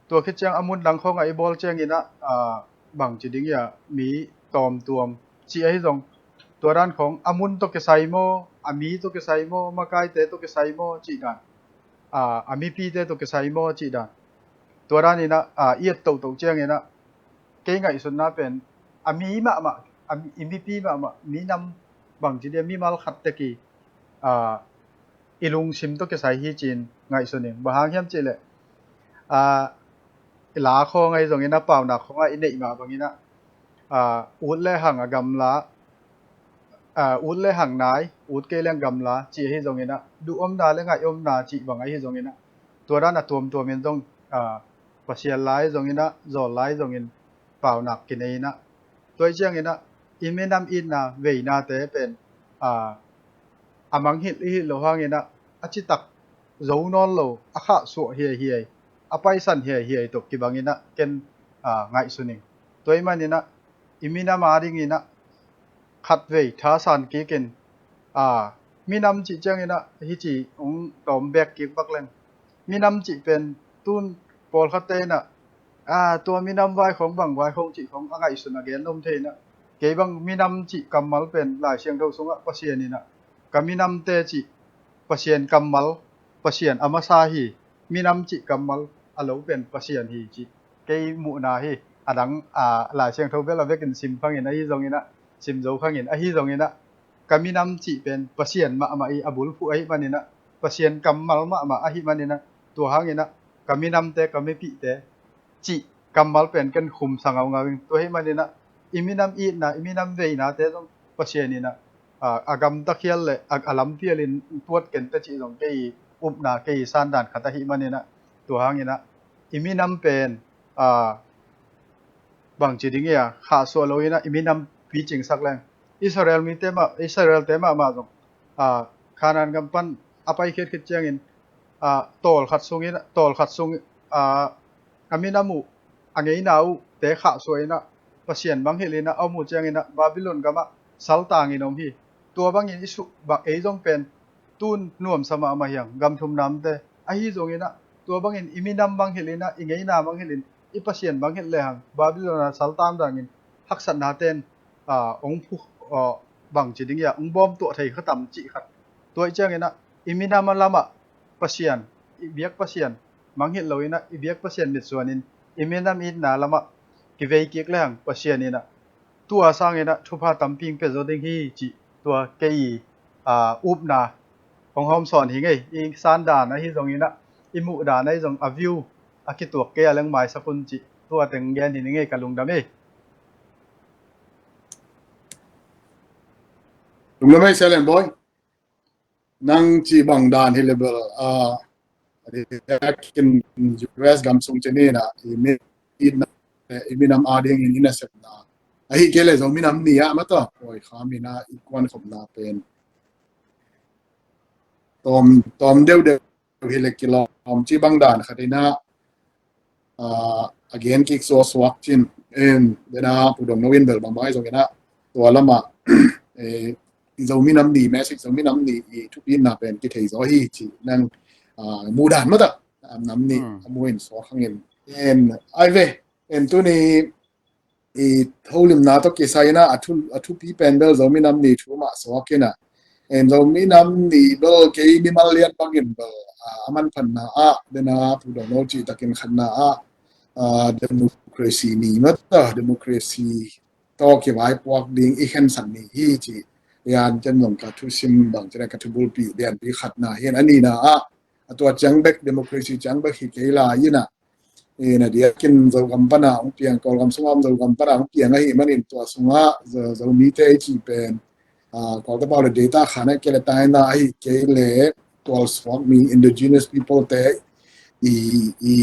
Tua khit ciang a mun dang khawng ah i bawl ciang in ah, ah, bangci ding ia mi tawmtuam cih ahi zong, tua dan khawng a mun tawh kisai maw, a mi tawh kisai maw, makaite tawh kisai maw cih dan, ah, a mipite tawh kisai maw cih dan, tua dan in ah, ah, i et tohtoh ciang in ah kei ngaihsutna pen a mi mahmah, a mi, i mipi mahmah, minam bangci dia mimal khat tek i, ah, i lungsim tawh kisai hi ci-in ngaihsun ing. Bang hang hiam cih leh, ah, i la khawng ahi zong in ah, paunak khawng ah i neih mah bang in ah, ah, ut le hang a gamla, ah, ut le hang nai, ut kei leng gamla cih ahi zong in ah, duh omna le ngaih omna cih bang ahi zong in ah, tua dan a tuamtuam in zong, ah, Pasian lai zong in ah, zawl lai zong in paunak kinei in ah, tua i ciang in ah i minam itna veinate pen, ah, a mangngilh i hih loh hang in ah, a citak zo nawn lo, a khahsuah hiaihiai, a paisan hiaihiai tawh kibang in ah ken, ah, ngaihsun ing. Tua i man in ah i minam ading in ah khatvei thasan kik in, ah, minam cih ciang in ah hici ong tawm bek kik bak leng, minam cih pen tun pawlkhatte in ah, a, tua minam vai khong bang vai khong cih khong a ngaihsun a gen om thei in ah, kei bang minam cih kammal pen Lai Siangtho sungah Pasian in ah, ka minamte cih Pasian kammal, Pasian a masa hi, minam cih kammal a lo pen Pasian hi cih kei muhna hi. A dang, a, Lai Siangtho bel a vekin sim khangin ahi zongin ah, sim zo khangin ahi zongin ah, ka minam cih pen Pasian mahmah i a bulphuh ahi manin ah, Pasian kammal mahmah ahi manin ah, tua hangin ah ka minamte, ka mipihte cih kammal pen ken khumsa ngaungau ing. Tua ahi manin ah i minam itna, i minam veinate zong Pasian in ah, a, a gamta khial le a, a lampial in tuat kente cih zong kei upna, kei sandan khat ahi manin ah, tua hangin ah i minam pen, a, bangci ding ia, khahsuah lo in ah i minam picingsak leng. Israel mite mah, Israel te mahmah zong, a, Kanaan gam pan a paikhiat khit ciangin, a, tawlkhat sungin, tawlkhat sung, a, a minam uh, a ngeina uh te khahsuah in ah Pasian bang hilh in ah a om uh ciangin ah Babylon gamah saltangin om hi. Tua bangin i su, bang ei zong pen tun nuamsa mahmah hi hang, gam thum namte. Ahi zongin ah tua bangin i minam bang hilh in ah, i ngeina bang hilh in, i Pasian bang hilh lehang Babylon a saltang dangin haksatna ten, a, ong phu, a, bangci ding ia, ong bawm tuah thei kha tam cih khat. Tua i ciangin ah i minam a lamah Pasian, i biak Pasian mang hilh lo in ah, i biak Pasian mitsuanin i minam itna lamah kivei kik lehang Pasian in ah tua sangin ah thupha tampi ong pia zaw ding hi cih tua kei, a, upna hong hawm sawn hi ngei. I sandan ahi zongin ah, i muhdan ahi zong, a view a kituak kei a leng maisak un cih tua teng gen hi ngei, ka lungdam ei. Lungdam ei, Selen Boy. Nang cih bang dan hi le bel, a, a diakin U S gam sung cih ni in ah, i mi, i na, i minam a dingin i nasepna, ahi kei le Zomi Nam Ni ah mah tawh pawi kham in ah i kuankhopna pen tawm, tawm deuhdeuh hi le kilawm cih bang dan khat in ah, a, a gen kik suaksuak cin. En, dena Pu Dong No in bel bangbang ahi zongin ah tua lamah, eh, Zomi Nam Ni, message Zomi Nam Ni i thupina pen kithei zaw hi cih nang, a, muhdan mah tawh, a, nam ni, hmm, a mu in suak hangin. En, ai ve, en tuni i holimna tawh kisai in ah a thu, a thupi pen bel Zomi Nam Ni thu mah suak in ah. En Zomi Nam Ni bel kei mimal lian bangin bel, a, a manphatna ah, dena Pu Dong No cih takin khatna ah, a, democracy ni mah tawh, democracy tawh kivaipuak ding i khensat ni hi cih. Yan ken zong ka thusim bang cih leh ka thubulpi lianpi khatna hi in, a nihna ah, a tua ciang bek, democracy ciang bek hi kei lai in ah, i na diakin Zogam pana hong piang, Kawlgam sunga om Zogam pana hong piang ahi manin tua sungah Zo, Zomite i cih pen, a, Kawlte pau le data khan ahi kei le taina ahi kei le tualsuak mi indigenous people te i, i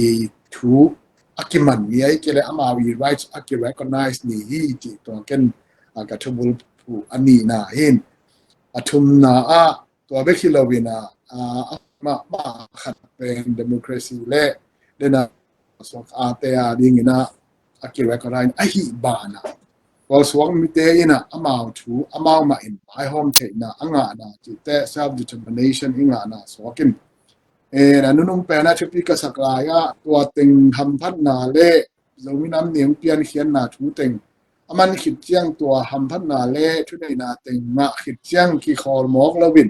thu a kiman mi ahi kei le amau i rights a ki-recognize ni hi cih tua ken, a, ka thubulphuh a nihna hi in. A thumna ah tua bek hi lo in ah, a, a, mah, mah khat pen democracy le dena suak a te a dingin ah a ki-recognize ahi banah, tualsuak mite in ah amau thu amau mah in vaihawm theihna a ngahna cihte, self determination i ngahna suak in. En, a nunung pen a thupi ka sak lai ah tua teng hamphatna le Zomi Nam Ni hong piankhiatna thu teng a man khit ciang tua hamphatna le thuneihna teng ngah khit ciang kikhawl mawk lo in,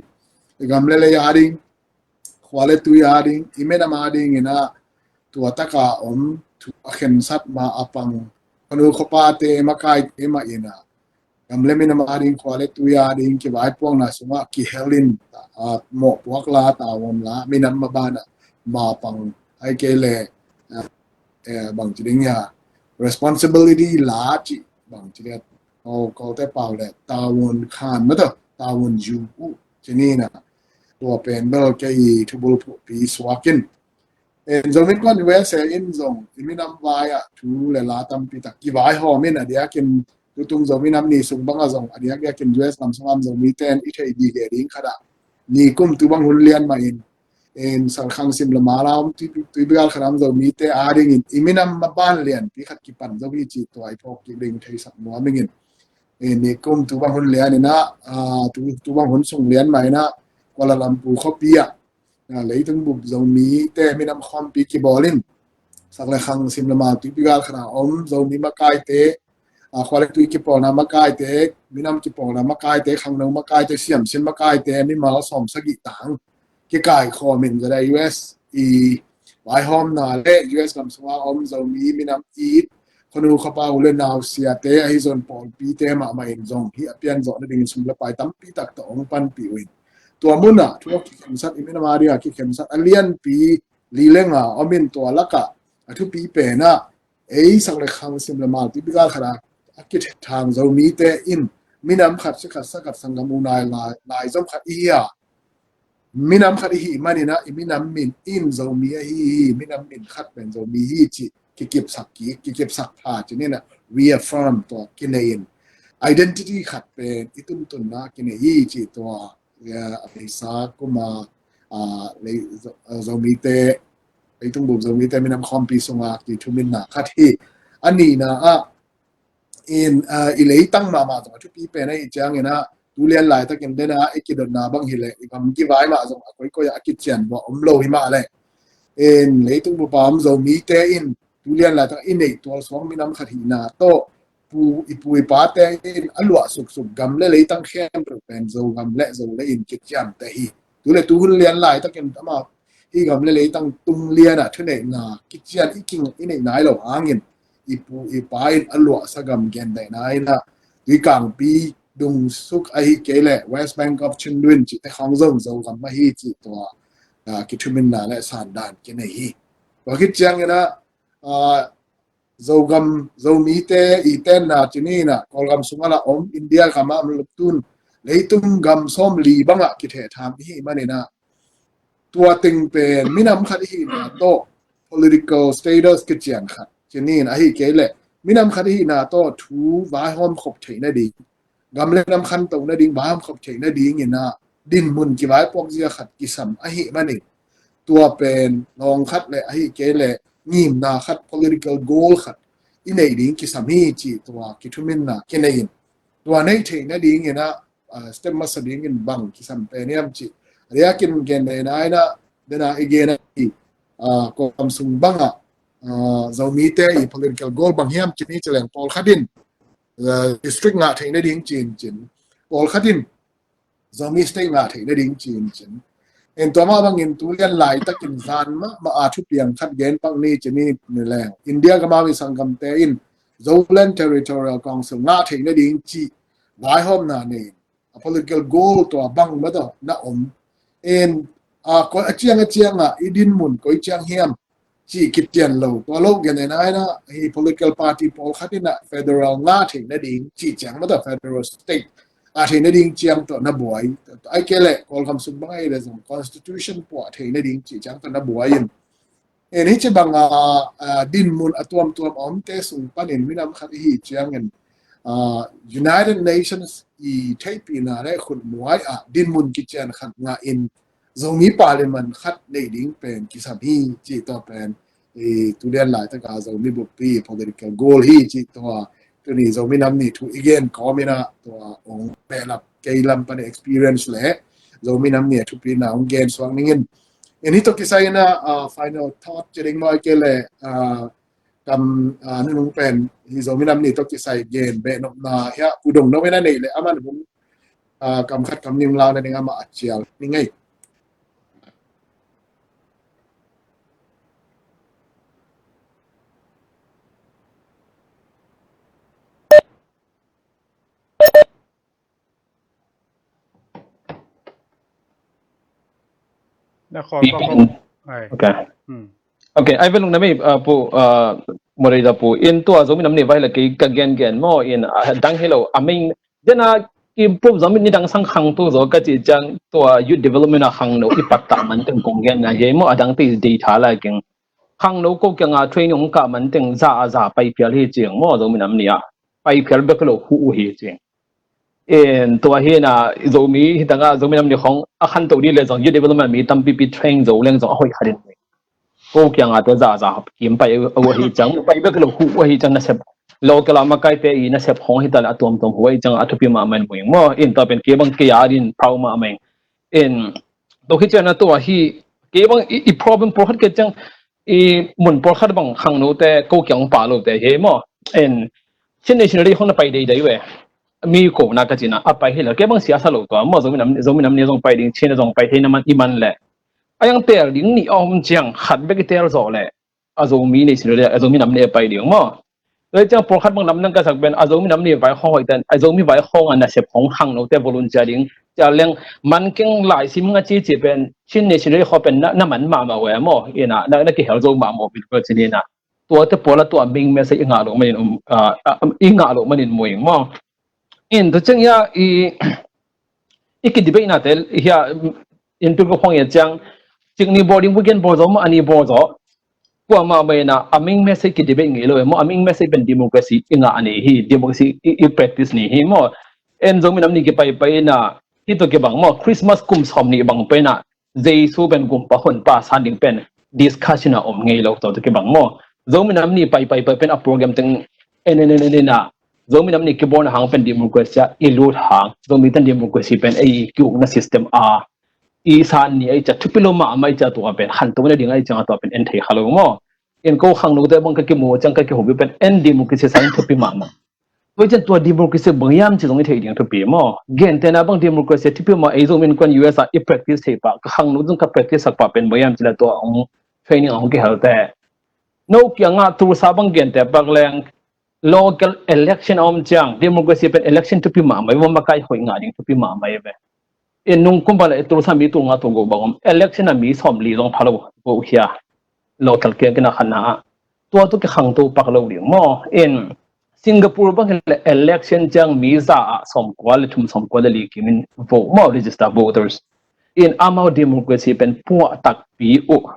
i gam le lei a ding, khua le tui a ding, i minam a dingin ah tua taka om thu a khensat ma a pang, khanu khuapate, makaite mah in ah gam le minam a ding, khua le tui a ding kivaipuakna sungah kihel in, a, mawhpuak la, tavuan la, minam maban ah ma pang, ahi kei le, a, eh, bangci ding ia, responsibility la cih bangci ding ia, Kawl, Kawlte pau le tavuan khan mah tawh, tavuan zu uh cih ni in ah, tua pen bel kei thubulphuhpi suak in. En, Zomi kuan U S A in zong i minam vai ah thu le la tampi tak kivaihawm in, a diakin tutung Zomi Nam Ni sung bang ah zong a diakdiakin U S gam sungah om Zomite in i theih gige ding khat ah nikum tu bang hun lian mah in, en, Salkhang, Simle, Mala om Tuipi, Tuipi gal khat ah om Zomite a dingin i minam maban lianpi khat kipan zo hi cih tua i phawk kik ding theisak nuam ing in. En, nikum tu bang hun lian in ah, a, tu, tu bang hun sung lian mah in ah Kuala Lumpur khuapi ah ah, leitung bup Zomite minam khawmpi kibawl in, sak le khang, sim le mal, tuipi gal khat a om Zomi makaite, ah, khua le tui kipawlna makaite, minam kipawlna makaite, khangno makaite, siamsin makaite, mimal sawmsagih tang kikaikhawm in, zada U S i vaihawmna le U S gam sunga om Zomi minam it, khuanu khuapa u le nau siate, ahi zong pawlpite mahmah in zong hih a pianzawh nadingin sum le pai tampi tak tawh hong panpih uh in, tua munah thu a kikhensat, i minam a dingah kikhensat a lianpi li le nga om in, tua lakah a thupi penah ei sak le khang, sim le mal, tuipi gal khat a a kithang Zomite in minam khat, si khat, sa khat, sanggam u nai lai, laizom khat i hi a, minam khat i hih maninah i minam min in Zomi ahi hi, minam min khat pen Zomi hi cih kikipsak kik, kikipsak pha, ci ninah reaffirm, tua kinei in, identity khat pen i tuntunna kinei hi cih tua, eh, a beisa kuma, ah, lei, Zo-, ah, Zomite, leitung bup Zomite minam khawmpi sunga kithuminna khat hi. A nihna ah in, ah, i leitang mahmah zong a thupi pen ahih cianginah, tulian laitakin dena i kidotna bang hileh i gam kivai mah zong a koikoi ah a kician buah om lo hi mah leh, in leitung bup a om Zomite in tulian laitak i neih tualsuang minam khat hihna tawh, pu, i pu i pate in a luah suksuk gam le leitang khempeuh pen Zogam le Zo le in kiciamteh hi. Tu le tu hun lian laitakin amah hih gam le leitang tung lianah thuneihna kician i king i neih nai lo hangin, i pu i pa in a luahsa gam gendaihna inah Tuikangpi, Dungsuk, ahi kei leh West Bank of Chindwin cihte khawng zong Zogam ahi cih tua, ah, kithuminna le sandan kinei hi. Tua khit cianginah, ah, Zogam, Zomite i tenna, ci ninah Kawlgam sungah la om, India gamah om, luptun leitung gam sawmli bangah kithehthang i hih maninah, tua teng pen minam khat i hihna tawh political status kician khat, ci nin, ahi kei leh minam khat i hihna tawh thu vaihawm khop theih nading, gam le nam khanto nading, vaihawm khop theih nadinginah dinmun kivaipuak zia khat kisam ahih manin, tua pen lawng khat le ahi kei leh ngimna khat, political goal khat i neih ding kisam hi cih tua kithuminna kinei in, tua neih theih nadinginah, ah, step masa dingin bang kisam pen hiam cih a diakin gen neihna inah, dena i gen a i, ah, Kawlgam sung bangah, ah, Zomite i political goal bang hiam ci ni, ci leng pawlkhat in, ah, district ngah theih nading cincin, pawlkhat in Zomi state ngah theih nading cincin. En, tua mah bangin tulian laitakin zan mahmah a thupiang khat gen pak ni, ci ni, ni leng, India gama mi sanggamte in Zoland Territorial Council ngah theih nading cih vaihawmna nei in, a political goal tua bang mah tawh na om. En, a, koi a ciang a ciangah i dinmun koi ciang hiam cih kician lo, tua lo gen inah, hi political party pawlkhat inah federal ngah theih nading cih ciang mah tawh, federal state a theih nading ciang tawh na buai. Ahi kei leh Kawlgam sung bang ahi leh zong constitution puah theih nading cih ciang tawh na buai in, en, hih ci banga, ah, dinmun a tuamtuam a omte sung panin minam khat i hih ciangin, ah, United Nations i theihpihna le khutmuai ah dinmun kician khat ngah in Zomi Parliament khat neih ding pen kisam hi cih tua pen, i, tulian laitaka Zomi buppi political goal hi cih tua tuni Zomi Nam Ni thu i gen kawminah tua hong behlap kei lam pan experience le Zomi Nam Ni a thupina hong gen suak ningin. En, hih tawh kisai inah, ah, final thought ci ding maw, ahi kei leh, ah, kam, ah, nunung pen hi Zomi Nam Ni tawh kisai gen behnopna hiah Pu Dong Nop in a neih leh amah hun, ah, kam khat kam nih lau nading amah a cial ni ngei. Na khawm Pi pa Pen. Khawm. Ai. Okay. Hmm. Okay, ai ve lung na mei, ah, Pu, ah, Moderator Pu, in tua Zomi Nam Ni vai la kei ka gen gen maw, in, ah, dang hi lo, a mei, dena i Pu Zomi Ni dang sang khang tu zo ka ci ciang tua youth development a khangno i pattah man teng kong gen na hi maw, a dang te dei tha la keng. Khangno ko kianga training hong kah man teng za a za pai phial hi ciang maw, Zomi Nam Ni a pai phial bek lo hu uh hi ciang. En, tua hi na, Zomi hi tanga, Zomi Nam Ni khong a khanto dih le zong youth development mi tampipi train zo leng zong a hoih khat in. Ko kianga te za za kim pai uh hi ciang, pai bek lo hu uh hi ciang nasep. Local a makaite i nasep khong hi ta le a tuamtuam hu uh hi ciang a thupi mahmah in mu ing maw. In tua pen kei bang kei a din pau mahmah ing. In, tua hi ciang na tua hi, Kei bang i, i problem pawlkhat kei ciang i mun pawlkhat bang khangnote ko kiang pah lote hi maw. En Chin National Day hong na pai deidei ve. Mi ko na ka cina a pai hi lo. Kei bang siasa lo tua maw, Zomi nam, Zomi nam ni zong pai ding, Chin zong pai thei na man i man le. A yang tel ding ni om ciang khat bek i tel zo le. A Zomi National Day, a Zomi nam ni a pai ding maw. Lai ciang pawlkhat bang lamdang ka sak pen a Zomi nam ni vai khong hoih ten, a Zomi vai khong a nasep khong khangnote volunteer ding. Cia leng man keng lai sim nga ci ci pen Chin National Day kho pen na, na man mahmah ve maw. Ina, na, na kihel zo mahmah bil ko cin ina. Tuate pawl a tua ming message i ngah lo manin um, ah, ah, i ngah lo manin muing maw. In tu ciang ia i, i ki debate nate hia in tu ko khong ia ciang cik ni bawl ding weekend bawl zo maw, a ni bawl zo. Kuamah mah ina a ming message ki debate ngei lo e maw, a ming message pen democracy i ngah ni hi, democracy i, i practice ni hi maw. En Zomi nam ni ki pai pai ina hi to ki bang maw, Christmas kum sawm ni bang pai ina Jesu pen gumpa honpa san ding pen discussion a om ngei lo to, to ki bang maw. Zomi nam ni pai pai pai pen a program teng en en en en en a Zomi nam ni kibawlna hang pen democracy a i lut hang, Zomi ten democracy pen ei kiukna system a i san ni ei cia thupi lo mahmah ei cia tua pen khanto na ding ei cia tua pen en thei kha lo maw. In ko khangnote bang ka kimu ciang ka kihupi pen en democracy san thupi mahmah. Tua cian tua democracy bang hiam ci zong i thei ding thupi maw. Gentehna bang democracy thupi mah ei zong min kuan U S a i practice thei pah, ka khangno zong ka practice sak pah pen bang hiam ci la tua hong training a hong kihelte. No kiangah Tulsa bang gente pak leng local election a om ciang democracy pen election thupi mahmah i maw, makai hoih ngah ding thupi mahmah i ve. In nung kumpa le Tulsa mi tul nga tul go bang om, election a mi sawm li zong pha lo go hia. Local kiang kina khan na a tua tu kikhangto pak lo ding maw. In Singapore bang hi le election ciang mi za a sawm kua le thum sawm kua le li kimin vote maw, register voters. In amau democracy pen puah takpi uh.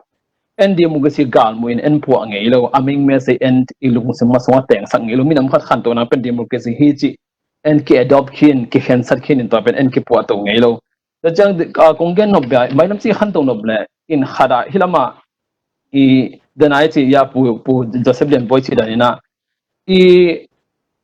En democracy galmu in en puah ngei lo, a ming message en i lungsim ma sung a tengsak ngei lo, minam khat khanto nang pen democracy hi ci en ki adopt khin, ki khensat khin in tua pen en ki puah to ngei lo. Tua ciang, ah, kong gen nop bia, mailam ci khanto nop le, in khat a hi lama i danai ci ia pu, pu Joseph Lian Boy ci dan ina i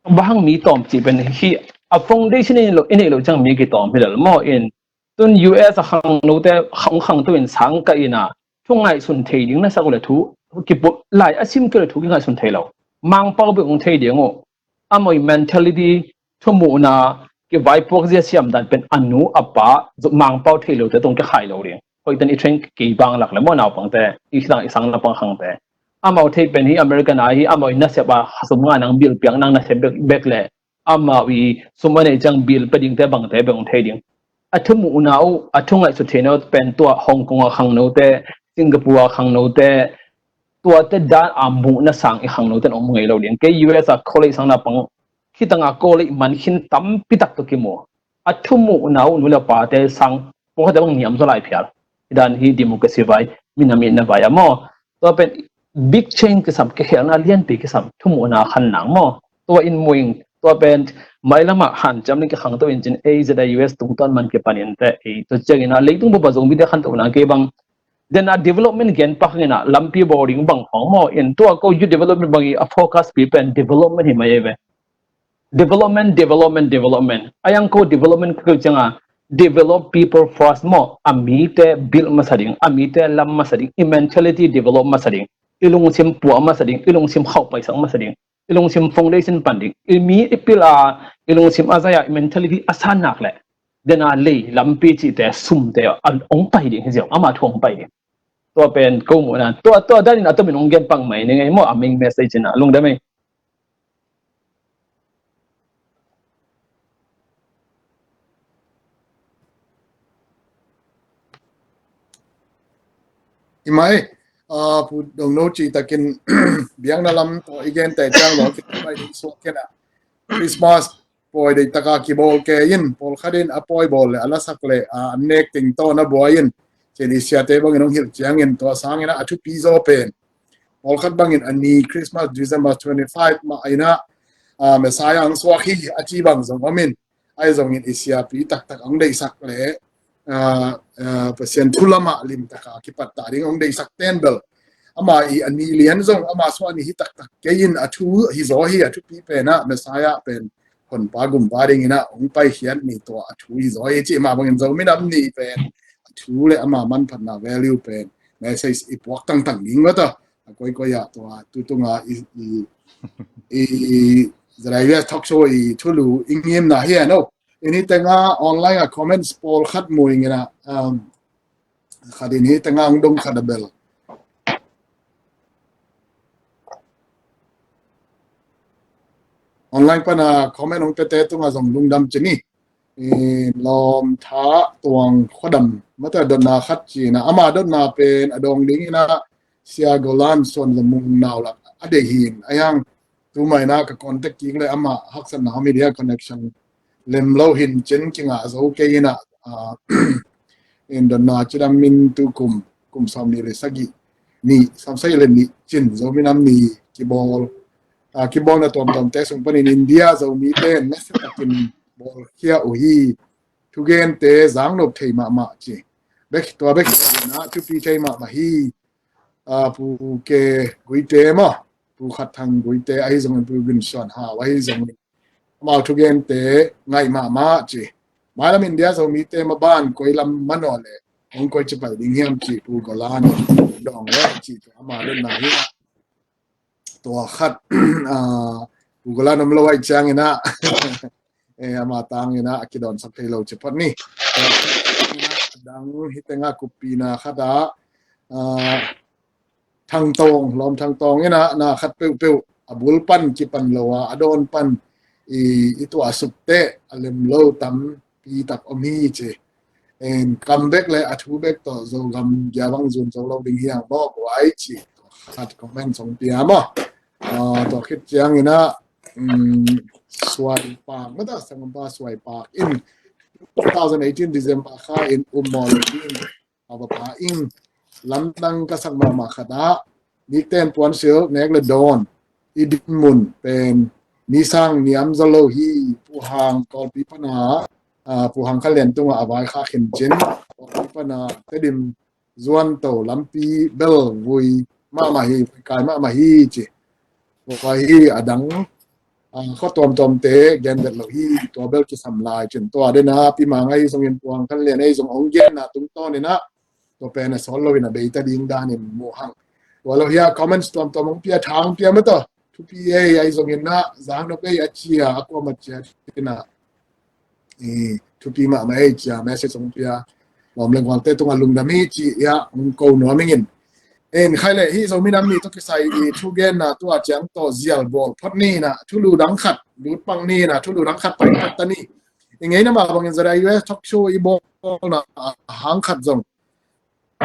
bahang mi tawm ci pen hi a foundation in lo, in lo ciang mi ki tawm hi lel maw. In tun U S a khangnote khang khangto in sang ka ina thu ngaihsun thei ding na sak le thu kipu lai a sim kei le thu ki ngaihsun thei lo. Mangpau bek hong thei ding uh. Amau i mentality, thumuhna, kivaipuak zia siam dan pen a nu a pa Mangpau thei lote tong kikhai lo ding. Hoih ten i train kei bang lak le maw naupangte, i sang, i sang naupang khangte. Amau thei pen hi American a hi, amau i nasep a sum ngah nang, bill piak nang nasep bek, bek le amau i sum a neih ciang bill pia dingte bangte bek hong thei ding. A thumuhna uh, a thu ngaihsut theihna uh pen tua Hong Kong a khangnote, Singapore a khangnote, tuate dan a muhna sang i khangnote in om ngei lo ding. Kei U S a college sang naupang khitang a college man khin tampi tak tawh kimu. A thumuhna uh nu le pate sang pawlkhatte bang niam zaw lai phial. Hi dan hi democracy vai, minam itna vai a maw. Tua pen big change kisam, kihelna lianpi kisam, thumuhna khan nang maw. Tua in muing, tua pen mailamah hanciam ning kikhangto in cin ei Z I U S tungtawn man kipan in te ei tua ciangin a leitung bup a Zomite khanto nang kei bang. Den a development gen pak in a lampi boring bang hong maw in tua ko youth development bang i a focus pi pen development hi mai ei ve. Development, development, development. A yang ko development ka keu cianga develop people first maw. A mite build masa ding, a mite lam masa ding, i mentality develop masa ding, i lungsim puah masa ding, i lungsim khauh paisak masa ding, i lungsim foundation pan ding, i mi i pil a, i lungsim a zai a, i mentality a san nak le. Den a lei, lampi cihte, sumte, a hong pai ding hi ziau, ama thu hong pai ding. Tua pen ko muhna tua, tua danin a tomin hong gen pak mai ni ngei maw, a ming message in a lungdam ei. I mai, ah, Pu Dongno cih takin biakna lam tawh i gente ciang lo, ki mai ding suak kena. Christmas pawi deih taka kibawl kei in, pawlkhat in a pawi bawl le a lasak le a an nek ting tawh na buai in, cin i siate bangin hong hilh ciangin tua sangin a thupi zaw pen pawlkhat bangin a ni Christmas December twenty five mah in a, ah, Messiah ang suak hi a ci bang zong om in, ai zongin i siapi taktak ang deihsak le, ah, ah, Pasian thu lamah limtaka kipattah ding ang deihsak ten bel ama i a ni lian zong ama suah ni hi taktak kei in a thu hi zaw hi a thupi pen a Messiah pen honpa gumpa dingin a hong paikhiat ni tua a thu hi zaw hi cih mah bangin Zomi nam ni pen a thu le ama manphatna value pen message i puak tangtang ding mata. A koi koi a tua tu tunga i i i Zaraia talk show i thulu i ngimna hi a no. Ini tenga online a comments pawl khat mu ing ina, um, khat ini tenga ang dong khat a bel. Online pana comment ong pete tunga zong lungdam cini. I lawm tha tuang khuadam mata dotna khat cina ama dotna pen a dong ding ina Sia Golan suan zamung nau lak a dei hin a yang tu mai na ka contact kik le ama haksatna media connection lem lo hin cin kinga zo kei ina, ah, in dotna cidam min tu kum kum sawm ni le sagi ni sawm sai le ni cin zo minam ni kibol, ah, kibol na tuam tuam te sung panin India zo mi te nasa takin bol kia uhi. Thugente zangnop thei mahmah ci. Bek tua bek na thupi thei mahmah hi. Ah, Pu Ke Guite maw, Pu Khat Thang Guite ahi zongin, Pu Gun Suan Hau ahi zongin, amau thugente ngaih mahmah ci. Mailam India Zomite maban koi lam manaw le hong koi ci pai ding hiam ci Pu Golan dong le ci tua ama lutna hi. Tua khat, ah, Pu Golan om lo ai ciang ina, eh, ama tang ina a kidonsak thei lo ci phot ni. Tua khat ina dang hi tenga kuppina khat a, ah, Thangtawng, lawm Thangtawng ina na khat peuhpeuh a bul pan kipan lo a, a dawn pan i, i tuah suk teh a lem lo tampi tak om hi ci. En kam bek le a thu bek tawh Zogam giavang zun zo lo ding hiang maw guai ci. Khat comment song pia maw. Ah, tua khit ciang ina, um, Suai Pak, mata sangam pa Suai Pak in two thousand eighteen December kha in um maw lo ding. A va pa ing lamdang ka sak mahmah khat ah, nikten puansil nek le dawn i dinmun pen nisang niam zaw lo hi. Pu Hang Kawlpi pana, ah, Pu Hang Khan Lian tungah a vai kha khin cin, Kawlpi pana Tedim Zuanto lampi bel vui mahmah hi, vui kai mahmah hi ci. Tua hi a dang, ah, khua tuamtuamte gen vet lo hi, tua bel kisam lai cin tua dena Pi Mang ahi zongin Pu Hang Khan Lian ahi zong ong genna tungtawn ina tua pen a sawt lo ina beita ding danin mu hang. Tua lo hi a comments tuamtuam ong pia thang pia mata. Thupi ei ahi zongin na zang nop ei a cia a kuam a cia ina i thupi mahmah ei cia message ong pia. Lawm le gualte tunga lungdam hi ci ia ong ko nuam ingin. En khai le hi Zomi Nam Ni tawh kisai i thugenna tua ciang tawh zial bawl phot ni ina thulu dang khat lut pang ni ina thulu dang khat pai phot ta ni. I ngeina mah bangin Zara U S talk show i bawlna a hang khat zong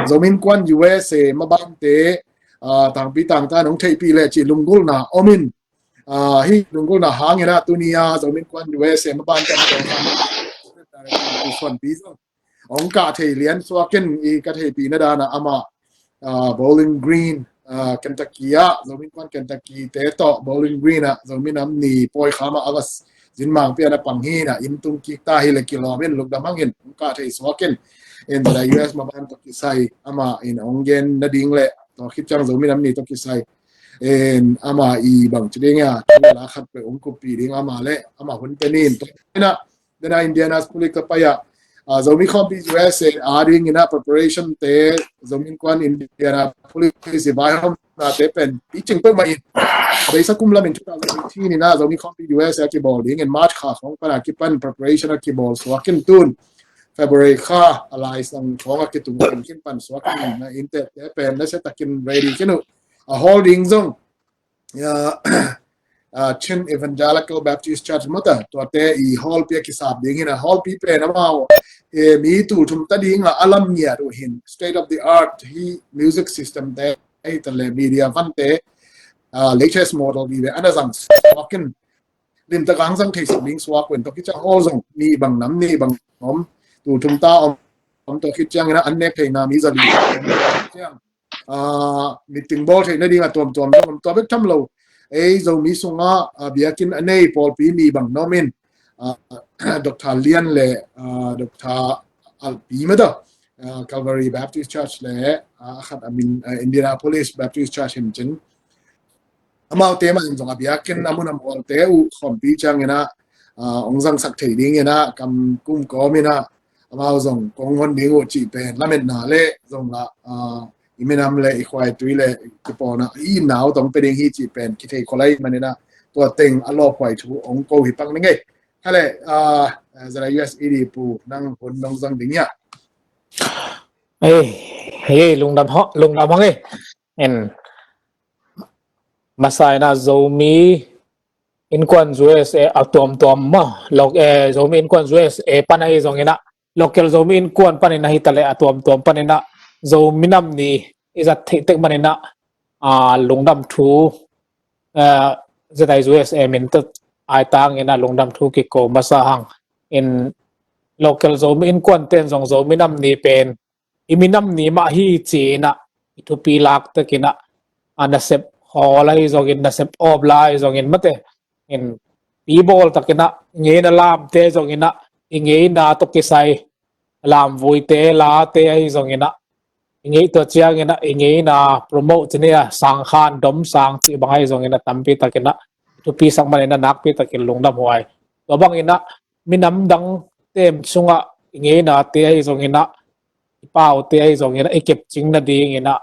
Zomi Innkuan U S A mabante, ah, tangpi tangtan hong theihpih leh cih lunggulhna om in, ah, hih lunggulhna hang ina tuni a Zomi Innkuan U S A mabante suanpi zong hong kah thei lian suak in i ka theihpihna dana amah, ah, Bowling Green, ah, Kentucky ah, Zomi Innkuan Kentucky te tawh Bowling Green ah Zomi Nam Ni pawi kham ah a va zin mang pian a pang hi ina inn tung kik ta hi le kilawm in lungdam hang in hong kah thei suak in. In Zara U S maban tawh kisai amah in hong gen nading le tua khit ciang Zomi Nam Ni tawh kisai in amah i bangci ding a thu la khat peuh hong kuppih ding amah le amah hun pen in tua ina dena Indianapolis ka pai ah, ah, Zomi Khawmpi U S A a ding ina preparation te Zomi Innkuan Indianapolis i vaihawmna te pen i cing peuhmah in a beisa kum lamin two thousand eighteen ina Zomi Khawmpi U S A a kibawl ding in March kha khawng pana kipan preparation a kibawl suak in tun February kha a laisang khawng a kitung khin pan suak in ina innte te pen nasia takin ready khin uh a hawl ding zong, ah, ah, Chin Evangelical Baptist Church mata tuate i hallpi a kisap ding ina hallpi pen amau, eh, mi tul thum ta ding a a lam ngiat uh hin state of the art hi music system te hi ta le media van te, ah, latest model vive ana zang suak in limtak ang zang thei sak ding suak wen tawh khit ciang hall zong ni bang nam ni bang om tul thum ta om, om tawh khit ciang ina an nek theina mi zali ciang ah, meeting bawl theih nading a tuamtuam zong om tua bek tham lo. Ei Zomi sungah, ah, biakinn a nei pawlpi mi bang na om in, ah, Doctor Lian le, ah, Doctor Alpi mata, ah, Calvary Baptist Church le, ah, a khat a min, ah, Indianapolis Baptist Church hin cin. Amaute mah in zong a biakinn a mun a mualte uh khawmpi ciang ina, ah, ong zangsak thei ding ina kam kum kawm ina amau zong kong hon ding uh cih pen lametna le zong la, ah, i minam le i khuaitui le kipawlna i nau tawng pe ding hi cih pen kithei khol ahih manin ah tua teng a lawphuai thu ong ko hi pak ning ei. Hale, ah, Zala U S A D pu nang hun nong zang ding ia. Ei, ei, lungdam ho, lungdam hang ei. En, masa in ah Zomi Innkuan U S A a tuamtuam ma, lok, eh, Zomi Innkuan U S A pan ahi zongin ah, local Zomi Innkuan panin ahi ta leh a tuamtuam panin ah, Zomi Nam Ni i zat theih tek manin ah, ah, lungdam thu, eh, Z I U S A min tawh aitangin ah lungdam thu kiko masa hang. In local Zomi Innkuan ten zong Zomi Nam Ni pen i minam ni mah hi ci-in ah i thupi lak takin ah, a nasep hawl ahi zongin, nasep awp la ahi zongin mate, in pibawl takin ah i ngeina lamte zongin ah i ngeina tawh kisai lamvuite late ahi zongin ah i ngeih tua ciangin ah i ngeina promote ci ni a, sangkhan, dom sang cih bang ahi zongin ah tampi takin ah thupi sak manin ah nakpi takin lungdam huai. Tua bangin ah minam dang tem sungah i ngeinate ahi zongin ah, i paute ahi zongin ah, i kepcing nadingin ah,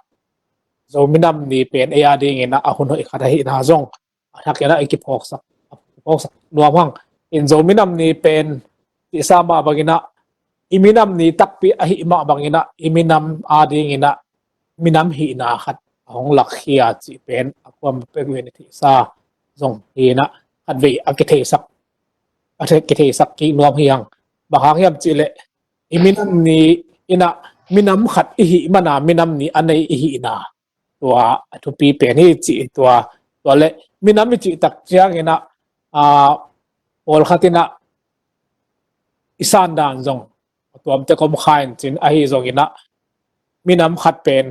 Zomi Nam Ni pen ei a dingin ah a hun hoih khat ahihna zong a thakin ah i kiphawksak, a kiphawksak nuam hang. In Zomi Nam Ni pen cihsa mah bangin ah i minam ni takpi ahih mah bangin ah i minam a dingin ah minam hihna khat a hong lakkhia cih pen a kuamah peuh in i theihsa zong hi-in ah khatvei a kitheisak, a thei-, kitheisak kik nuam hi hang. Bang hang hiam cih leh i minam ni in ah minam khat i hih man a minam ni a nei i hihna tua a thupi pen hi cih tua, tua leh minam i cih tak ciangin ah, ah, pawlkhat in ah i sandan zong a tuamte kom kha in cin ahi zongin ah minam khat pen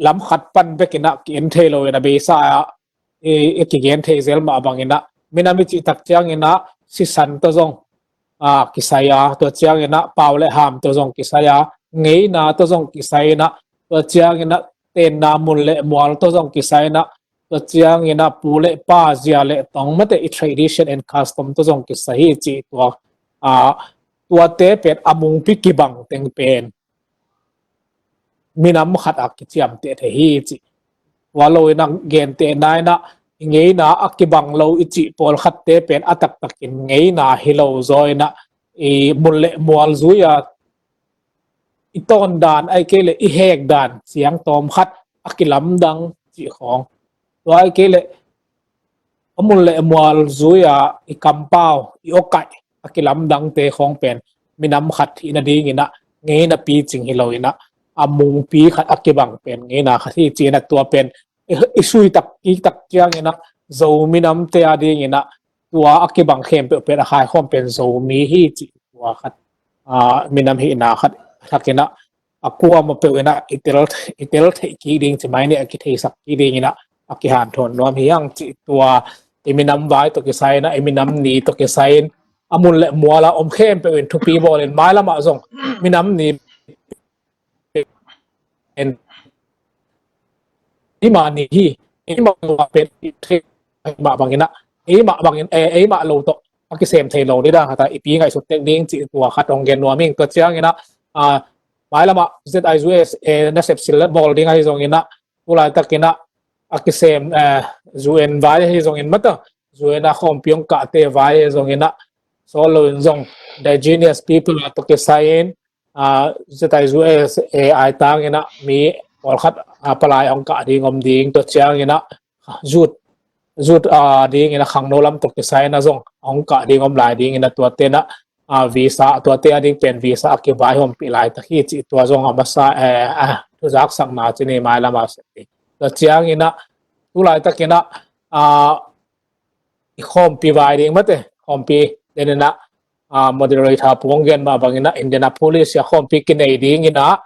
lam khat pan bekin ah ki-en thei lo in a beisa ah i, i kigen thei zel mah bangin ah minam i cih tak ciangin ah sisan tawh zong, ah, kisai a, tua ciangin ah pau le ham tawh zong kisai a, ngeina tawh zong kisai in ah, tua ciangin ah tenna mun le mual tawh zong kisai in ah, tua ciangin ah pu le pa, zia le tong mate i tradition and custom tawh zong kisai hi cih tua, ah, tuate pen a mungpi kibang teng pen minam khat a kiciamteh thei hi cih. Tua lo in ah gentehna in ah i ngeina a kibang lo i cih pawlkhatte pen a taktakin ngeina hi lo zaw in ah i mun le mual zui a i tawn dan ahih kei leh i hek dan siangtawm khat a kilamdang cih khawng. Tua ahih kei leh a mun le mual zui a i kampau, i awkaih a kilamdangte khawng pen minam khat hih nadingin ah ngeina picing hi lo in ah a mungpi khat a kibang pen ngeina khat hi ci-in ah tua pen i, i sui tak, i tak ciangin ah Zomi namte a dingin ah tua a kibang khempeuh pen a khaikhawm pen Zomi hi cih tua khat, ah, minam hihna khat a thakin ah a kuamah peuh in ah i tel, i tel theih kik ding ci mai ni, a kitheisak kik dingin ah a kihanthawn nuam hi hang cih tua i minam vai tawh kisai in ah i minam ni tawh kisai in a mun le mual a om khempeuh in thupi bawlin mailam ah zong minam ni en eimah ni hi, eimah pen i thei mah bangin ah eimah bangin, eh, eimah lo tawh a kisem thei lo ni dan khat a i pi ngaihsut tek ding cih tua khat hong gen nuam ing. Tua ciangin ah, ah, mailam ah Z I U S A nasep sil bawl ding ahi zongin ah tu laitakin ah a kisem, eh, U N vai ahi zongin mate, U N a khawmpi hong kahte vai ahi zongin ah sawl lo in zong indigenous people a tawh kisai in, ah, Z I U S A aitangin ah mi pawlkhat, ah, palai hong kah ding om ding, tua ciangin ah youth, youth, ah, dingin ah khangno lam tawh kisai in ah zong hong kah ding om lai dingin ah tuate in ah, ah, visa, tuate a ding pen visa a kivaihuampih laitak hi cih tua zong a masa, eh, ah, thuzaksakna ci ni mailam ah sep ding. Tua ciangin ah tu laitakin ah, ah, i khawmpi vai ding mate, khawmpi den in ah, ah, moderator pu hong gen mah bangin ah Indianapolis ah khawmpi kinei dingin ah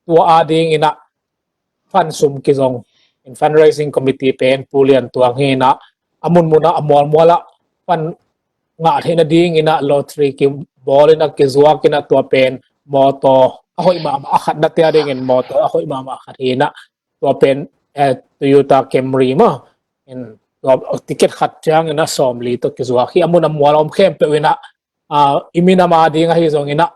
tua a dingin ah fund sum kizong in fundraising committee pen Pu Lian Tuang hi in ah a munmun ah a mualmual ah fund ngah theih nadingin ah lottery kibawl in ah kizuak in ah tua pen motor a hoih mahmah a khat, nate a dingin motor a hoih mahmah a khat hi in ah tua pen, eh, Toyota Camry maw, in tua ticket khat ciangin ah sawmli tawh kizuak hi. A mun a mual a om khempeuh in ah, ah, i minam a ding ahi zongin ah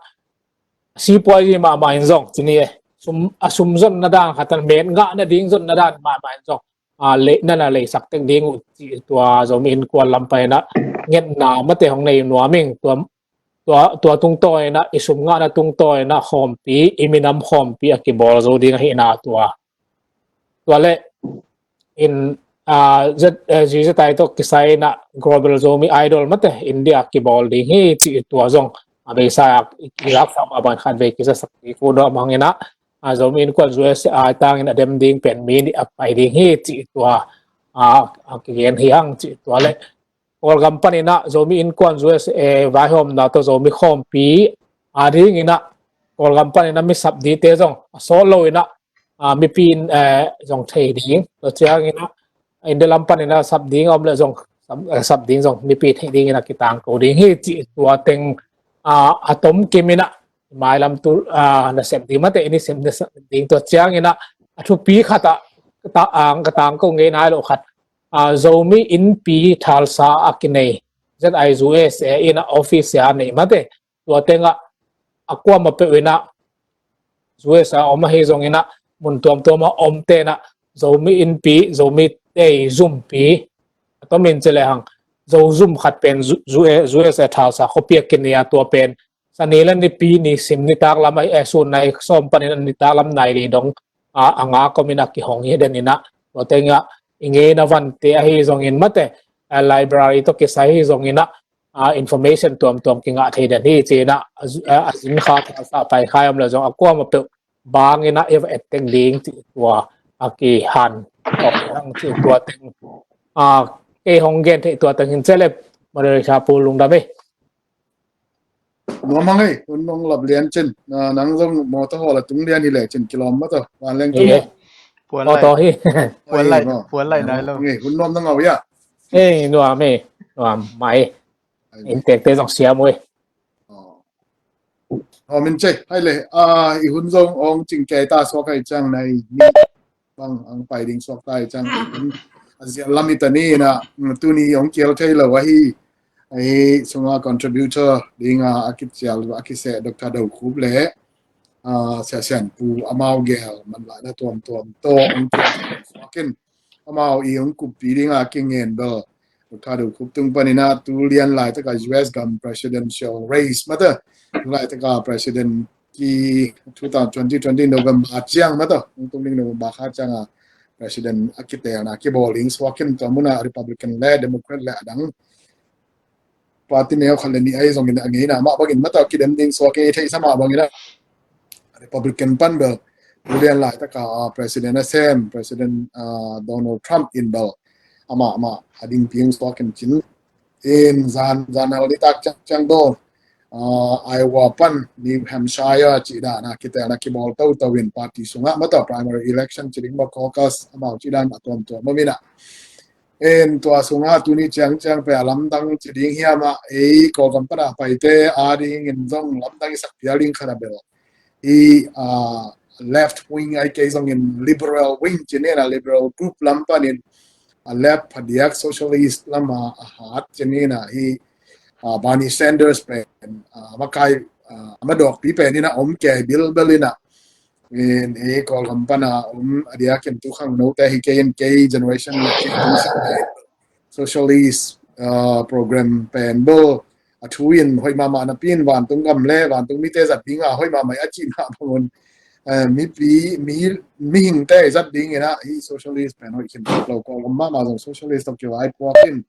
sipuai hi mahmah in zong ci ni e, sum, a sum zonna dan khat, a met ngahna ding zonna dan mahmah in zong, a, le, nana leisak tek ding uh cih tua Zomi Innkuan lam panin ah ngetna mate hong nei nuam ing. Tua, tua tungtawn in ah, i sum ngahna tungtawn in ah khawmpi, i minam khawmpi a kibawl zo ding ahihna tua. Tua le in, a, Z, eh, Z Z I tawh kisai in ah Global Zomi Idol mate India kibawl ding hi cih tua zong a beisa i, i laksak mah bang khat vei kizasak ding uh nuam hang in ah, a, Zomi Innkuan U S A tangin a dem ding pen mi nih a pai ding hi cih tua, a, a kigen hi hang cih tua le Kawlgam panin ah Zomi Innkuan U S A vaihawmna tawh Zomi khawmpi a dingin ah Kawlgam panin ah mi sap dingte zong a sawt lo in ah, a, mipi in, eh, zong thei ding. Tua ciangin ah India lam panin ah sap ding a om le zong sap, eh, sap ding zong mipi thei dingin ah kitangko ding hi cih tua teng, a, a tomkim in ah mailam tu, a, nasep ding mate, i nasep, nasep ding. Tua ciangin ah a thupi khat ah ka ta-, a, ka tangko ngei nai lo khat, a, Zomi Innpi Tulsa a kinei Z I U S A in ah office a nei mate, tua teng ah a kuamah peuh in ah U S A om ahi zongin ah mun tuamtuam a omte in ah Zomi Innpi, Zomi tei zumpi, a tomin ci le hang Zo zum khat pen U-, U-, U S A Tulsa khuapi a kinei a, tua pen Sani le Nipi nisim nitak lam a, eh, sun nai sawm panin a nitak lam nai li dong, a, a nga komin a kihong hi den in ah, tua teng ah i ngeina vante ahi zongin mate, a, library tawh kisai hi zongin ah, a, information tuamtuam kingah thei den hi ci in ah, a, a, a zin kha Tulsa pai kha om le zong a kuamah peuh bangin ah i va et teng ding cih tua a kihan tawh hang cih tua teng, a, kei hong gen theih tua teng hin ci le, moderator Pu Lungdam ei. Nuam hang ei, hun nong lap lian cin. Na, nang zong motor hawl a tung lian hi le cin kilawm mah tawh. Vanleng tung. Ei, ei. Puan lai. Motor hi. Puan lai, ei, maw. Puan lai nai lo. Ei, hun nuam na ngau ia. Ei, nuam ei. Nuam mai. Ai, inntekte zong siam uh ei. Aw. Aw, min cei. Hai le. A, i hun zong ong cing kei ta suak hai ciang nai. Ni bang ang pai ding suak ta hi ciang, a zial lam i ta ni in ah, tuni hong kial thei lo ahi, ahi sunga contributor dinga a kicial, a kiseh Doctor Do Khup le, a, Sia Sian Pu amau gel manlahna tuamtuam tawh hong kial thei lo suak in, amau i hong kuppi dinga a kingen bel Doctor Do Khup tung panin ah tu lian laitaka U S gam presidential race mate, tu laitaka president ki two thousand twenty, twenty November ciang mah tawh, hong tung ding November kha ciang a president a kitelna kibawl ding suak in, tua mun ah Republican le Democrat le a dang party neu khat le nih ahi zongin a ngeina mah bangin mah tawh kidem ding suak in, i theihsa mah bangin ah Republican pan bel tu lian laitaka, ah, president a sem, President, ah, Donald Trump in bel amah mah a dingpi hong suak in cin. In zan, zan hal nitak ciang, ciang dawn, ah, Iowa pan New Hampshire cih dan a kitelna kibawl toto in party sungah mah tawh primary election ci ding maw, caucus amau cih dan a tuamtuam mah min ah. In tua sungah tuni ciang, ciang pen a lamdang ci ding hiam ah, ei Kawlgam pan a paite a dingin zong lamdang i sak phial ding khat a bel i, ah, left wing ahi kei zongin liberal wing ci ni in ah, liberal group lam panin a left phadiak socialist lam a, a hat ci ni in ah, hi, ah, Bernie Sanders pen, ah, makai, ah, madawkpi pen in ah om kei bilbel in ah, in hi Kawlgam pan a om a diakin tu khangnote hi kei in, kei generation le kei tung sak le socialist, ah, program pen bel a thu in hoih mahmah napi in vantung gam le vantung mite zat dinga hoih mahmah a cihna bangun, eh, mipi, mi, mihingte zat dingin ah hi socialist pen hoih khin lo, Kawlgam mahmah zong socialist tawh kivaipuak in,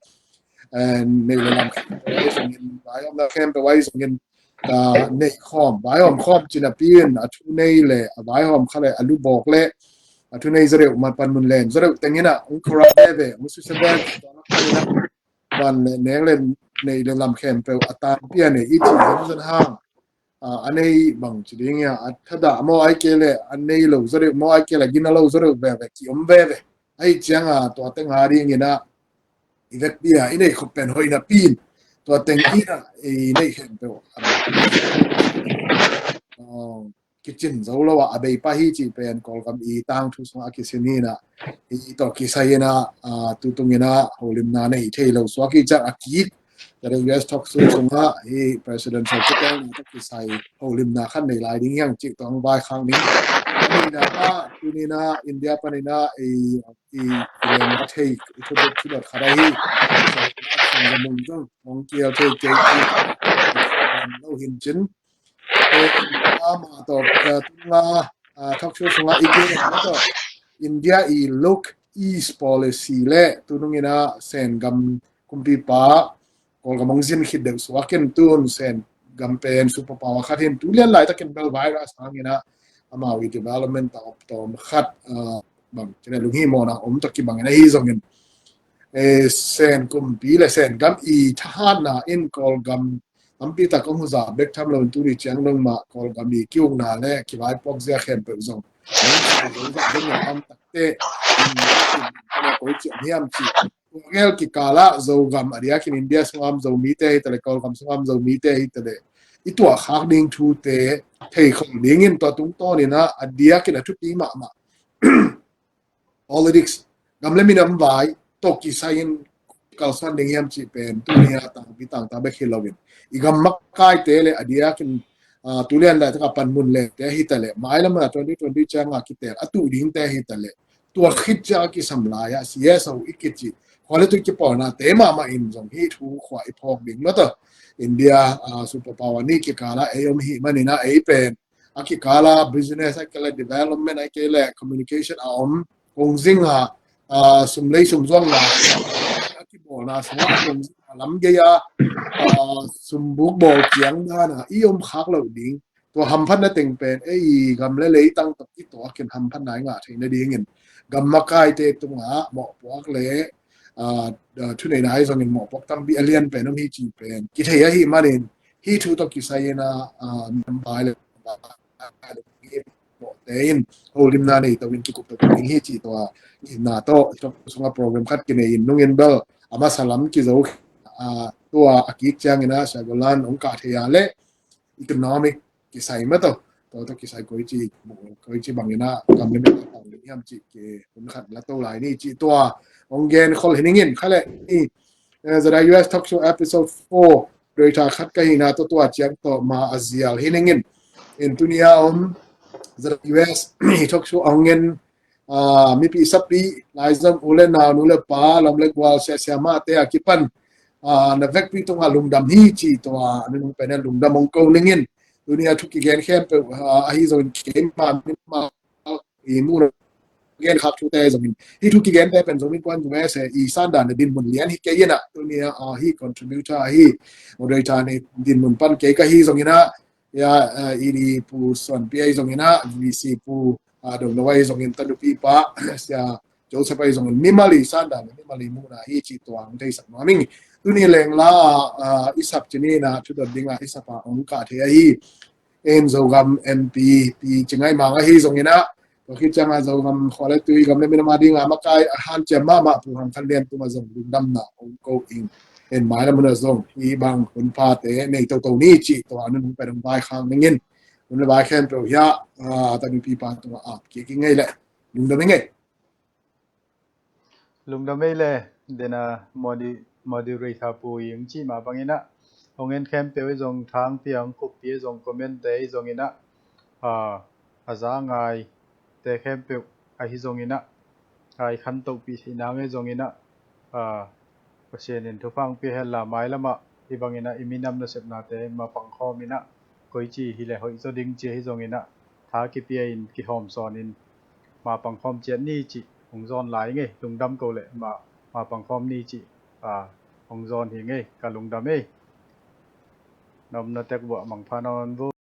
eh, neih le lam khempeuh ahi zongin, vaihawmna khempeuh ahi zongin, ah, neih khawm, vaihawm khawm ci napi in a thu nei le a vaihawm kha le a lubawk le a thu nei zaw deuh mah panmun len zaw deuh teng in ah hong khawrap veve, hong susia veve, van le neng le neih le lam khempeuh a tanpi a nei i cih zongzong hang, ah, a nei bang ci ding ia, a thadah maw, ai kei le a nei lo zaw deuh maw, ai kei le gina lo zaw deuh veve ki om veve. Ahi cianga tua teng a dingin ah i vekpi a i nei khop pen hoih napi in tua teng in ah i nei khempeuh, ah, kicin zo lo a, a bei pah hi cih pen Kawlgam i tangthu sungah a kisin hi in ah, i tawh kisai in ah, ah, tutung in ah holimna nei thei lo suak hi ciang a kik Tua U S talk show sungah hih presidential kitelna tawh kisai holimna khat nei lai ding hi hang cih tawh hong vaikhak ning. Tuni-in ah, tuni-in ah India panin ah i, i, i lem thei, i thudot, thudot khat ahi. So, hong kial thei kei, kei, lo hin cin. Eh, ama tawh, eh, tunga, ah, talk show sungah i gen tawh India i Look East policy le tunung in ah Sen gam kumpipa Kawlgam hong zin khit deuh suak in tun Sen gam pen superpower khat hi in tu lian laitakin bel virus hangin ah amau i development tawm, tawm khat, ah, bang ci leh lunghimawhna om tawh kibangin ahi zongin, eh, Sen kumpi le Sen gam i thahatna in Kawlgam tampi tak hong huzap bek tham loin tuni ciang dong mah Kawlgam i ki-ukna le kivaipuak zia khempeuh zong hong sai zo zah ding in om takte, in, in, in, koi ciang hiam cih. Tua gel kikalah Zogam a diakin India sungah om Zomite hi ta leh, Kawlgam sungah om Zomite hi ta leh, i tuahkhak ding thute theikhol dingin tua tungtawnin ah a diakin a thupi mahmah politics, gam le minam vai tawh kisai-in kalsuan ding hiam cih pen tuni a tangpi tangta bek hi loin, i gam makaite le a diakin, ah, tu lian laitaka panmun lente hi ta leh, mailam a twenty twenty cianga kitel a tuh dingte hi ta leh, tua khit ciang a kisam lai-ah C S O i kici khua le tui kipawlnate mahmah in zong hih thu khua i phawk ding mah tawh. India, ah, superpower nih kikalah ei om hih manin ah ei pen a kikalah business, a kikalah development, a kikalah communication a om kong zing a, ah, sum lei sum zuang la a kibawlna sungah kong zing a lam gei a, ah, sumbuk bawl ciang dan a i om khak loh ding. Tua hamphatna teng pen ei gam le leitang tawh kituakin hamphatna i ngah theihna dingin gam makaite tungah mawhpuak le, ah, ah, thuneihna ahi zongin mawhpuak tampi a lian pen om hi cih pen kithei ahih manin hih thu tawh kisai-in ah, ah, minam vai le mawhte in holimna nei to in kikup to ding hi cih tua na tawh, tua sungah program khat kinei in nungin bel a masa lam kizo, ah, tua a kik ciangin ah Sia Golan hong kah thei a le economic kisai mah tawh, tua tawh kisai koici, koici bangin ah gam le minam tang ding hiam cih kei hun khat la to lai ni cih tua hong gen khol hi ning in. Kha le ni, eh, Zada U S talk show episode four, doi tha khat ka hihna tawh tua ciang tawh ma a zial hi ning in. In tuni a om Zada U S i talk show a hong en, ah, mipi sapi, laizom u le nau, nu le pa, lam le gual, sia siamahte a kipan, ah, na vekpi tungah lungdam hi cih tua a nunung pen ah lungdam hong ko ning in. Tuni a thu kigen khempeuh, ah, ahi zongin keima, mimal i muhna gen khak thute zongin, hih thu kigente pen Zomi Innkuan U S A i sandan a dinmun lian hi kei in ah, tuni a, ah, hih contributor, hih moderator ni dinmun pan kei ka hi zongin ah, ya, ah, i di Pu Suanpi ahi zongin ah, V C Pu, ah, Dongno ahi zongin, tanupi pa Sia Joseph ahi zongin, mimal i sandan, mimal i muhna hi cih tua hong theisak nuam ing. Tuni lengla, ah, i sap ci ni in ah, thudot ding a i sap a hong kah thei ahi, en Zogam M P, Pi Ci Ngaih Mang ahi zongin ah, tua khit ciang a Zogam khua le tui, gam le minam a ding a makai a hanciam mahmah Pu Hang Khan Lian tungah zong lungdamna hong ko ing. En mailam hun ah zong hih bang hun phate nei toto ni cih tua a nunung pen hong vaikhak ning in. Hun le vai khempeuh hiah, ah, tanupi pa tungah ap kik ing ei le. Lungdam ing ei. Lungdam ei le, den a modi-, moderator pu i hong cih mah bangin ah, hong en khempeuh i zong, thangpi a hong kuppi i zong, comment te i zongin ah, ah, a za a ngaite khempeuh ahi zongin ah, ah, i khantohpih theih nang i zongin ah, ah, Pasian in thupha hong pia hen la, mailam ah hih bangin ah i minam nasepnate mapang khawm in ah, koici hi le hoih zaw ding ci ahi zongin ah, tha kipia in kihawm sawn in mapang khawm ciat ni cih hong zawn lai ing ei. Lungdam ko le ma, mapang khawm ni cih, ah, hong zawn hi ing ei. Ka lungdam ei. Na omna tek uah mangpha na om vo.